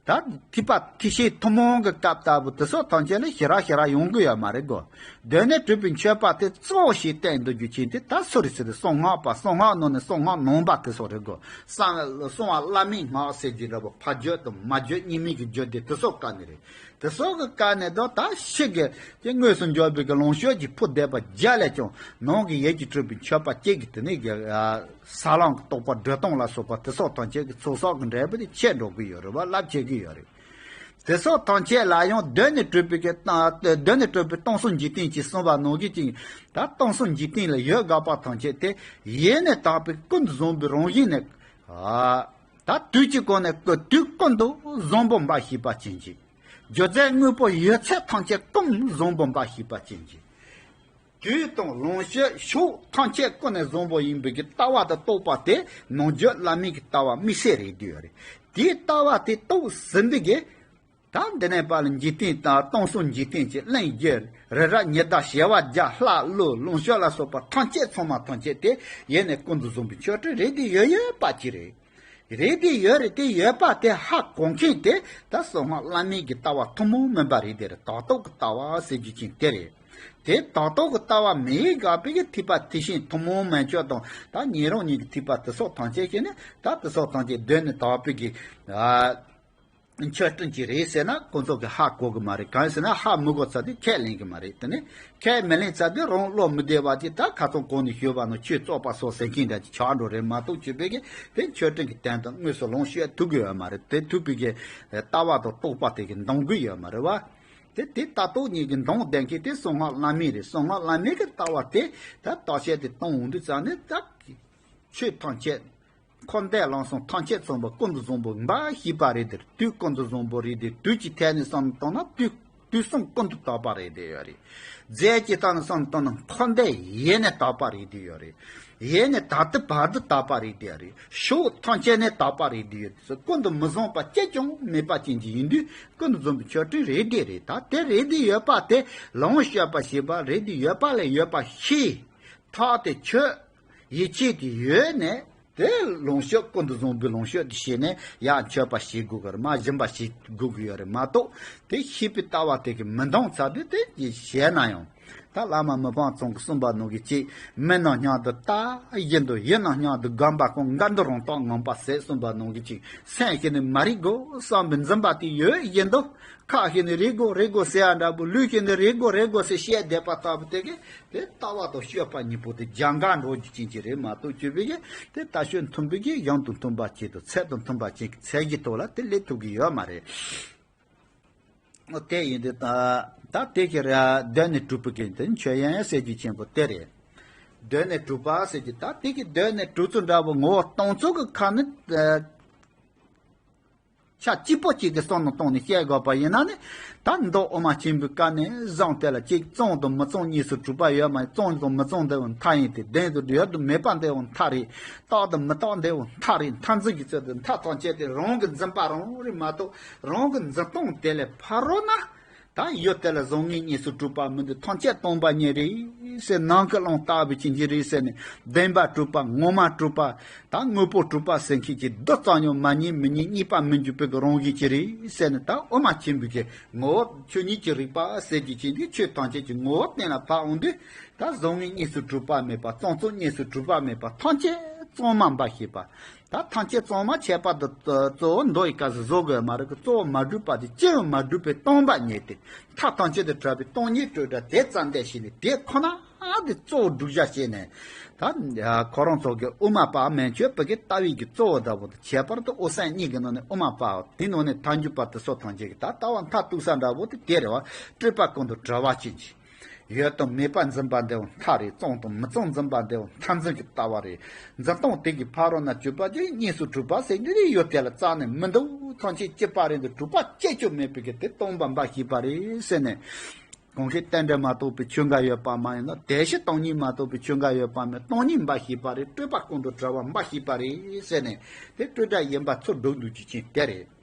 ད་ཐེག་པ་ཐེག་ཆེན་ཐུན་མོང་གི་སྐབས་ལྟ་བུ་དེ་སོགས་ཐམས་ཅད་ལ་ཞེ་དྲག་ཞེ་དྲག་ཡོང་གི་ཡོད་མ་རེད་གོ། གདོད་ནས་གྲུབ་པའི་མཆོད་པ་དེ་གཙོ་བོ་ཞིག་བསྟན་འདུག་རྒྱུ་ཅན་དེ་ད་སུ་རེད་ཟེར་ན། གསང་སྔགས་པ། གསང་སྔགས་ནང་ནས་གསང་སྔགས་ནང་པ་དེ་སོགས་རེད་གོ། གསང་གསང་བ་བླ་མའི་སྔགས་ཟེར་རྒྱུ་འདྲ་པོ། ཕ་རྒྱུད་དང་མ་རྒྱུད་གཉིས་མེད་ཀྱི་རྒྱུད་སྡེ་དེ་སོགས་བཀག་ནས་རེད། དེ་སོགས་ཀྱི་བཀག་ནས་དང་། ད་ཕྱི་གི་དེ་དངོས་སུ་འབྱོར་བའི་གི་ལོངས་སྤྱོད་ཀྱི་ཕུལ་བསྡད་པ་བརྒྱ་ལས་ཀྱང་ནང་གི་ཡིད་ཀྱིས་སྤྲུལ་པའི་མཆོད་པ་གཅིག་གིས་དེ་ནས་གི་ས་བླང་གི་རྟོགས་པ་སྒྲིབ་སྟོང་ལ་སོགས་པ་དེ་སོགས་ཐམས་ཅད་ཀྱི་ཚོགས་བསགས་ཀྱི་འབྲས་བུ་དེ་ཆེ་འགྲོ་གི་ཡོད་རེད་བ། རླབས་ཆེ་གི་ཡོད་རེད། དེ་སོགས་ཐམས་ཅད་ལ་ཡང་གདོད་ནས་གྲུབ་པའི་གི་གདོད་ནས་གྲུབ་པའི་སྟོང་གསུམ་འཇིག་རྟེན་ཅེས་གསུངས་པ་ནང་བཞིན་ཅིག་ད་སྟོང་གསུམ་འཇིག་རྟེན་ལ་ཡོད་དགོས་པ་ཐམས་ཅད་དེ་ཡེ་ནས་དག་པའི་ཀུན་ཏུ་བཟང་པོའི་རང་བཞིན་ནས། ཨ། ད་དུས་གཅིག་གོ་ནས་ཀུན་དུས་ཀུན་ཏུ་བཟང་པོ་འབའ་ཞིག་པ་ཅན་གྱི། སྒྱུ་རྩལ་དངོས་པོ་ཡོད་ཚད་ཐམས་ཅད་ཀུན་བཟང་པོ་འབའ་ཞིག་པ་ཅན་གྱི། དུས་དང་ལོངས་སྤྱོད་ཕྱོགས་ཐམས་ཅད་ཀུན་ནས་བཟང་པོ་ཡིན་པའི་གི་ལྟ་བ་དང་རྟོགས་པ་དེ་ནང་རྒྱུད་བླ་མའི་གི་ལྟ་བ་དམིགས་བསལ་རེད་དུས་ཡོད་རེད། དེའི་ལྟ་བ་དེ་རྟོགས་ཟིན་པའི་གི། ད་འདི་ནས་ཕར་ལ་འཇིག་རྟེན་དང་སྟོང་གསུམ་འཇིག་རྟེན་གྱི་གླིང་རྒྱུ་རི་རབ་ཉི་ཟླ་བྱེ་བ་བརྒྱ་ལྷ་ཀླུ་ལོངས་སྤྱོད་ལ་སོགས་པ་ཐམས་ཅད་ཚང་མ་ཐམས་ཅད་དེ་ཡེ་ནས་ཀུན་ཏུ་བཟང་པོའི་མཆོད་སྤྲིན་རེད་དེ་ཡོད་ཡོད་པ་ཅིག་རེད། རེད་དེ་ཡོད་རེད་དེ་ཡོད་པ་དེ་ཧ་གོ་མཁན་དེ་ད་གསང་སྔགས་བླ་མའི་གི་ལྟ་བ་ཐུན་མོང་མིན་པ་རེད་དེ་རེད། དག་སྟོབས་ཀྱི་ལྟ་བ་ཟེར་རྒྱུ་ཅན་དེ་རེད། དེ་དག་ཐོག་གི་ལྟ་བ་མི་ཡི་དགག་པའི་གི་ཐེག་པ་དེ་བཞིན་ཐུན་མོང་མན་ཆད་དང་ད་ཉན་རང་གཉིས་ཀྱི་ཐེག་པ་དེ་སོགས་ཐམས་ཅད་ཀྱིས་ནི་ད་དེ་སོགས་ཐམས་ཅད་གདོད་ནས་དག་པའི་གི་ཨ། མཆོད་སྤྲིན་གྱི་རེད་ཟེར་ན་ཁོང་ཚོ་གི་ཧ་གོ་གི་མ་རེད། གང་ཡིན་ཟེར་ན་ཧ་མི་གོ་ཚར་དུས་ཁས་ལེན་གི་མ་རེད། དེ་ནི་ཁས་མི་ལེན་ཚར་དུས་རང་བློ་མི་བདེ་བ་དེ་ད་ཁ་སང་གོང་ནས་ཞུས་པ་ནང་ཆོས་བཙོག་པ་སོགས་ཟེར་མཁན་འདྲ་ཅིག་ཆགས་འགྲོ་རེད་མ་གཏོགས་ཆོས་པའི་གི་དེ་མཆོད་སྤྲིན་གི་དོན་དུ་དངོས་སུ་ལོངས་སྤྱོད་ཐུབ་གི་ཡོད་མ་རེད། དེ་ཐུབ་པའི་གི་ལྟ་བ་དང་རྟོགས་པ་དེ་གི་འདང་གི་ཡོད་མ་རེད་བ། དེ་དེ་ལྟ་རྟོག་གཉིས་ཀྱི་འདང་ལྡན་མཁན་དེ་གསང་སྔགས་བླ་མེད་རེད། གསང་སྔགས་བླ་མེད་ཀྱི་ལྟ་བ་དེ་ད་བརྟག་དཔྱད་དེ་གཏོང་འོང་དུས་ཙང་ནས་ད་ཆོས་ཐམས་ཅད་འཁོར་འདས་ལམ་གསུམ་ཐམས་ཅད་ཚང་བ་ཀུན་ཏུ་བཟང་པོ་འབའ་ཞིག་པ་རེད་དེ། དུས་ཀུན་ཏུ་བཟང་པོ་རེད་དེ། དུས་ཀྱི་ཐད་ནས་བསམ་བློ་བཏང་ན་དུས་དུས་གསུམ་ཀུན་ཏུ་དག་པ་རེད་དེ་ཡོད་རེད། རྫས་ཀྱི་སྟེང་ནས་བསམ་བློ་བཏང་ན་འཁོར་འདས་ཡེ་ནས་དག་པ་རེད་དེ་ཡོད་རེད། ཡེ་ནས་ད་ལྟ་བར་དུ་དག་པ་རེད་དེ་ཡོད་རེད། ཕྱོགས་ཐམས་ཅད་ནས་དག་པ་རེད་དེ་ཡོད་རེད། ཀུན་ཏུ་མི་བཟང་པ་གཅིག་ཀྱང་མེད་པ་ཅན་གྱི་ཡིན་དུས་ཀུན་ཏུ་བཟང་པོའི་མཆོད་སྤྲིན་རེད་དེ་རེད། ད་དེ་རེད་དེ་ཡོད་པ་དེ་ལོངས་སྤྱོད་པ་ཞེས་པ་རེད་དེ་ཡོད་པ་ལས་ཡོད་པ་ཤེས། ཐག་དེ་ཆོད། ཡིད་ཆེས་དེ་ཡོད་ནས་དེ་ལོངས་སྤྱོད་ཀུན་ཏུ་བཟང་པོའི་ལོངས་སྤྱོད་དེ་བྱས་ནས་ཡང་མཆོད་པ་བྱེད་དགོས་གི་རེད། མ་སྦྱིན་པ་བྱེད་དགོས་གི་ཡོད་རེད་མ་གཏོགས། དེ་ཤེས་པའི་ལྟ་བ་དེ་གི་མི་འདང་ཚར་དུས་དེ་ཅི་བྱས་ན་ཡང་། ད་བླ་མ་མི་ཕམ་ཚང་གིས་གསུངས་པ་ནང་གི་ཅིག་མི་རྣམས་སྙམ་དུ་ལྟ་བཞིན་དུ། ཡུལ་རྣམས་སྙམ་དུ་སྒོམ་པ་ཀུན། འགལ་འདུ་རང་རྟོག་ངང་པ་ཟད། གསུངས་པ་ནང་གི་ཅིག་སེམས་ཤིག་ནི་མ་རིག་གོ་བསམ་པའི་འཛིན་པ་དེ་ཡོད་བཞིན་དུ། ཁ་ཞིག་ནི་རེད་དགོས་རེད་དགོས་ཟེར་ཡ་འདྲ་པོ། ལུས་ཞིག་ནི་རེད་དགོས་རེད་དགོས་ཟེར་བཤད་བསྡད་པ་ལྟ་བུ་དེ་གི་དེ་ལྟ་བ་དང་སྤྱོད་པ་གཉིས་པོ་དེ་རྒྱ་འགལ་འགྲོ་རྒྱུ་ཅན་གྱི་རེད་མ་གཏོགས་ཆོས་པའི་གི་དེ་ལྟ་སྤྱོད་མཐུན་པའི་གི་གཞུང་དང་མཐུན་པ་ཅན་དང་ཚད་དང་མཐུན་པ་ཅན་གྱི་ཚད་གཞི་ཐོག་ལ་དེ་སླེབས་ཐུབ་ཀྱི་ཡོད་མ་རེད། དེ་ཡིན་དུས་ད་ད་དེ་གི་ར་གདོད་ནས་གྲུབ་པའི་གི་དེ་མཆོད་ཡོན་ཟེར་རྒྱུ་ཆེན་པོ་དེ་རེད། གདོད་ནས་གྲུབ་པ་ཟེར་རྒྱུ་ད་དེ་གི་གདོད་ནས་གྲུབ་ཚུལ་འདྲ་པོ་ངོ་བོ་སྟོང་ཚུལ་གི་ཁ་ནི། ཆ་གཅིག་པོ་གཅིག་གི་བསམ་བློ་བཏང་ནས་བཤད་དགོས་པ་ཡིན་ན་ནི། ད་མདོ་དབུ་མ་ཆེན་པོའི་བཀའ་ནས་བཟུང་དེ་ལ་གཅིག་བྱུང་དང་མི་བྱུང་གཉིས་སུ་གྲུབ་པ་ཡོད་མ་ཡིན། བྱུང་དང་མི་བྱུང་འདི་བོ་མཐའ་ཡིན་ཏེ། ལྡན་དང་ཡོད་དང་མེད་པ་འདི་བོ་མཐའ་རེད། རྟག་དང་མི་རྟག་འདི་བོ་མཐའ་རེད། མཐའ་འཛིན་གྱི་ཚུལ་དུ་མཐའ་ཐམས་ཅད་དེ་རང་གི་འཛིན་པ་རང་རེད་མ་གཏོགས་རང་གི་འཛིན་སྟངས་དེ་ལས་ཕ་རོལ་ན། ད་ཡུལ་དེ་ལ་བཟང་ངན་གཉིས་སུ་གྲུབ་པ་མི་འདུག་ཐམས་ཅད་སྟོང་པ་ཉིད་རེད་ཟེར། ནམ་མཁའི་ཀློང་ལྟ་བུ་ཅན་གྱི་རེད་ཟེར་ནས། བདེན་པར་གྲུབ་པ་ངོ་མ་གྲུབ་པ། ད་དངོས་པོ་གྲུབ་པ་ཟེར་མཁན་གྱི་རྡུལ་ཙམ་ཡང་མ་རྙེད་མི་རྙེད་རྙེད་པ་མི་འགྱུར་བའི་གི་རང་བཞིན་གྱི་རེད་ཟེར་ནས། ད་དབུ་མ་ཆེན་པོའི་གི་ངོ་བོ་ཆོས་ཉིད་ཀྱི་རིག་པ་ཟེར་རྒྱུ་ཅན་གྱི་ཆོས་ཐམས་ཅད་ཀྱི་ངོ་བོ་གཏན་ལ་ཕབ་འོང་དུས། ད་བཟང་ངན་གཉིས་སུ་གྲུབ་པ་མེད་པ། གཙང་གཙུག་གཉིས་སུ་གྲུབ་པ་མེད་པ། ཐམས་ཅད་གཙང་མ་འབའ་ཞིག་པ། ད་ཐམས་ཅད་གཙང་མ་ཁྱད་པར་དུ་གཙོ་བོ་མདོ་ཡི་སྐབས་སུ་བཟོ་དགོས་མ་རེད་གི། གཙོ་བོ་མ་གྲུབ་པ་དེ་ཅི་ཡང་མ་གྲུབ་པའི་སྟོང་པ་ཉིད་དེ། མཐའ་ཐམས་ཅད་དུ་གྲགས་པའི་སྟོང་ཉིད་སྤྲོས་བྲལ་དེ་རྩ་འདས་ཞིག་ནས་དེ་ཁོ་ན་དེ་གཙོ་བོ་བསྒྲུབ་བྱ་བྱས་ནས། ད་ཁོ་རང་ཚོ་གི་དབུ་མ་པ་མན་ཆད་པ་གི་ལྟ་བའི་གི་གཙོ་བོ་འདྲ་པོ་དེ། ཁྱད་པར་དུ་དབུ་སེམས་གཉིས་ཀྱི་ནང་ནས་དབུ་མ་པའོ། དེའི་ནང་ནས་ཐལ་འགྱུར་བར་དུ་སོགས་ཐམས་ཅད་ཀྱི་ད་ལྟ་བ་མཐར་གཏུགས་ས་འདྲ་པོ་དེ་དེ་རེད་བ། སྤྲོས་པ་ཀུན་ཏུ་བྲལ་བ་ཅན་གྱི། ཡོད་དང་མེད་པ་འཛིན་པ་འདི་བོ་མཐའ་རེད། གཙང་དང་མི་གཙང་འཛིན་པ་འདི་བོ་མཐའ་འཛིན་གྱི་ལྟ་བ་རེད། འཛིན་སྟངས་དེ་གི་ཕ་རོལ་ན་གྱུར་པ་ཅིག་གཉིས་སུ་གྲུབ་པ་ཟེར་འདི་ནི་ཡུལ་དེ་ལ་རྩ་ནས་མི་འདུག་ཐམས་ཅད་གཅིག་པ་རེད་འདུག་གྲུབ་པ་གཅིག་ཀྱང་མེད་པའི་གི་དེ་སྟོང་པ་འབའ་ཞིག་པ་རེད་ཟེར་ནས། གང་ཞིག་རྟེན་འབྲེལ་མ་གཏོགས་པའི་ཆོས་འགའ་ཡོད་པ་མ་ཡིན་ནོ། དེ་བཞིན་སྟོང་ཉིད་མ་གཏོགས་པའི་ཆོས་འགའ་ཡོད་པ་མེད། སྟོང་ཉིད་འབའ་ཞིག་པ་རེད། སྤྲོས་པ་ཀུན་ཏུ་བྲལ་བ་འབའ་ཞིག་པ་རེད་ཟེར་ནས། དེ་སྤྲོས་བྲལ་ཡིན་པ་ཚུར་སྒྲུབ་འདུག་རྒྱུ་ཅན་དེ་རེད།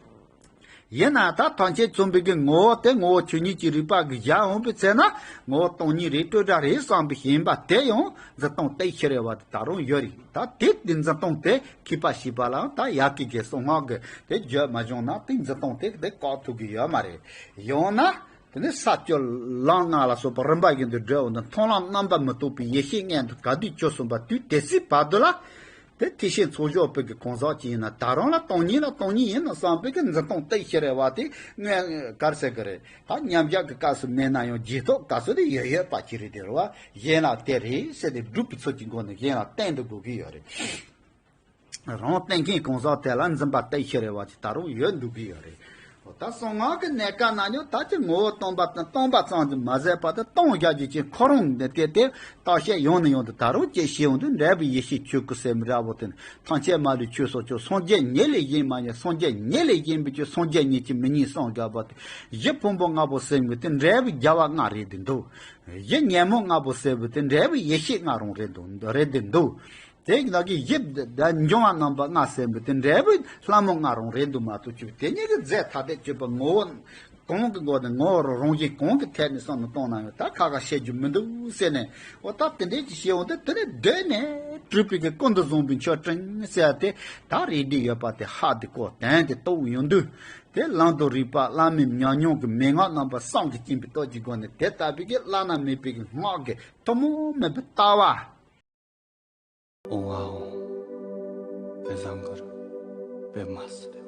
ཡིན་ན་ད་ཐམས་ཅད་མཚོན་པའི་གི་ངོ་བོ་དེ་ངོ་བོ་ཆོས་ཉིད་ཀྱི་རིག་པ་གི་བཞག་འོང་པའི་ཚེ་ན། ངོ་བོ་སྟོང་ཉིད་རེད། སྤྲོས་བྲལ་རེད་བསམ་པའི་ཞེན་པ་དེ་ཡང་འཛིན་སྟངས་དེ་ཤི་རེ་བ་དེ་ད་རུང་ཡོད་རེད། ད་དེ་དེ་འཛིན་སྟངས་དེ་མཁས་པ་ཞེས་པ་ལའང་ད་ཡ་གི་གེ་གསང་སྔགས་ཀྱི་དེ་བརྗོད་མ་བྱུང་ན། དེ་འཛིན་སྟངས་དེ་དེ་བཀག་ཐུབ་ཀྱི་ཡོད་མ་རེད། ཡང་ན། དེ་ནས་ས་བཅུ་ལམ་ལྔ་ལ་སོགས་པ་རིམ་པ་བཞིན་དུ་བགྲོད་འོང་དུས། མཐོང་ལམ་རྣམ་པར་མི་རྟོག་པའི་ཡེ་ཤེས་མངོན་དུ་ག་དུས་གྱུར་སོང་པ་དུས་དེ་སྲིད་བར་དུ་ལ། དེ་ཐེག་ཆེན་ཚོགས་ཞུགས་པའི་གི་གང་ཟག་ཅིག་ཡིན་ན། ད་རུང་ལ་སྟོང་ཉིད་ལ་སྟོང་ཉིད་ཡིན་ནོ་བསམ་པའི་གི་འཛིན་སྟངས་དེ་ཤི་རེ་བ་དེ་མངོན་ག་རེ་ཟེར་གི་རེད། ད་མཉམ་བཞག་གི་སྐབས་སུ་མེད་ན་ཡང་རྗེས་ཐོབ་སྐབས་སུ་དེ་ཡོད་ཡོད་པ་ཅིག་རེད། དེ་རེད་བ། གཞན་ལ་དེ་རེད་ཟེར་ཏེ་སྒྲུབ་པའི་ཚུལ་གྱི་སྒོ་ནས་གཞན་ལ་བསྟན་དུ་དགོས་ཀྱི་ཡོད་རེད། རང་བསྟན་མཁན་གང་ཟག་དེ་ལ་འཛིན་པ་དེ་ཤི་རེ་བ་ཅིག་ད་རུང་ཡོད་འདུག་གི་ཡོད་རེད། ད་གསང་སྔགས་ཀྱི་གནས་སྐབས་ན་ཡང་ད་ཅི་ངོ་བོ་སྟོང་པ་དང་སྟོང་པ་ཙམ་གྱིས་མ་ཟད་པར་དུ་སྟོང་བཞག་རྒྱུ་ཅན་ཁོ་རང་འདི་དེ་དེ་བརྟག་དཔྱད་ཡང་ནས་ཡང་དུ་ད་རུང་ཅིག་བྱེད་འོང་དུས། འབྲས་བུ་ཡེ་ཤེས་ཆོས་སྐུ་ཟེར་མི་འདྲ་བོ་དེ་ནི། ཐམས་ཅད་མ་ལུས་ཆོས་སོ་ཅོག་སངས་རྒྱས་ཉིད་ལས་གཞན་མ་ཡིན། སངས་རྒྱས་ཉིད་ལས་གཞན་པའི་ཆོས་སངས་རྒྱས་ཉིད་ཀྱིས་མི་རྙེད་གསུངས་བཞག་པ་དེ། གཞི་ཕུང་པོ་ལྔ་པོ་ཟེར་མི་དེ་འབྲས་བུ་རྒྱལ་བ་ལྔ་རེད་དེ་འདུག་གཞི་ཉོན་མོངས་ལྔ་པོ་ཟེར་བ་དེ་འབྲས་བུ་ཡེ་ཤེས་ལྔ་རང་རེད་འདུག་རེད་དེ་འདུག་དེ་ནང་གི་གཞི་འབྱུང་བ་རྣམ་པ་ལྔ་ཟེར་བ་དེ་འབྲས་བུ་ལྷ་མོ་ལྔ་རང་རེད་འདུག་མ་གཏོགས། ཆོས་དེ་གཉིས་ཀྱི་རྫས་ཐ་དད་དཔྱོད་པ་ངོ་བོ་གང་གི་སྒོ་ནས། ངོ་བོ་རང་བཞིན་གང་གི་ཐད་ནས་བསམ་བློ་གཏོང་ན་ཡང་ད་ཁ་ཁ་བཤད་རྒྱུ་མི་འདུག་ཟེར་ནས། འོ་ད་དེ་འདྲས་ཀྱི་བཤད་འོང་དུས། དེ་ནས་གདོད་ནས་ སྤྲུལ་པའི་གི་ཀུན་ཏུ་བཟང་པོའི་མཆོག་སྤྲིན་ཟེར་ཏེ། ད་རེ་འདི་ཡོད་པ་དེ་ཧ་དེ་གོ་དན་དེ་ལྟ་བུ་ཡོང་དུས། དེ་ལམ་དུ་རིག་པ་བླ་མའི་ཉམས་མྱོང་གི་མན་ངག་རྣམ་པ་གསུམ་གྱིས་བསྟན་པའི་སྟོབས་ཀྱི་སྒོ་ནས། དེ་ལྟ་བུའི་གི་བླ་ན་མེད་པའི་གི་སྔགས་ཀྱི་ཐུན་མོང་མེད་པའི་ལྟ་བ། ཨོང་ཨ་ཨོང་། པད་བཟང་གུ་རུ། པདྨ་སིདྡྷི།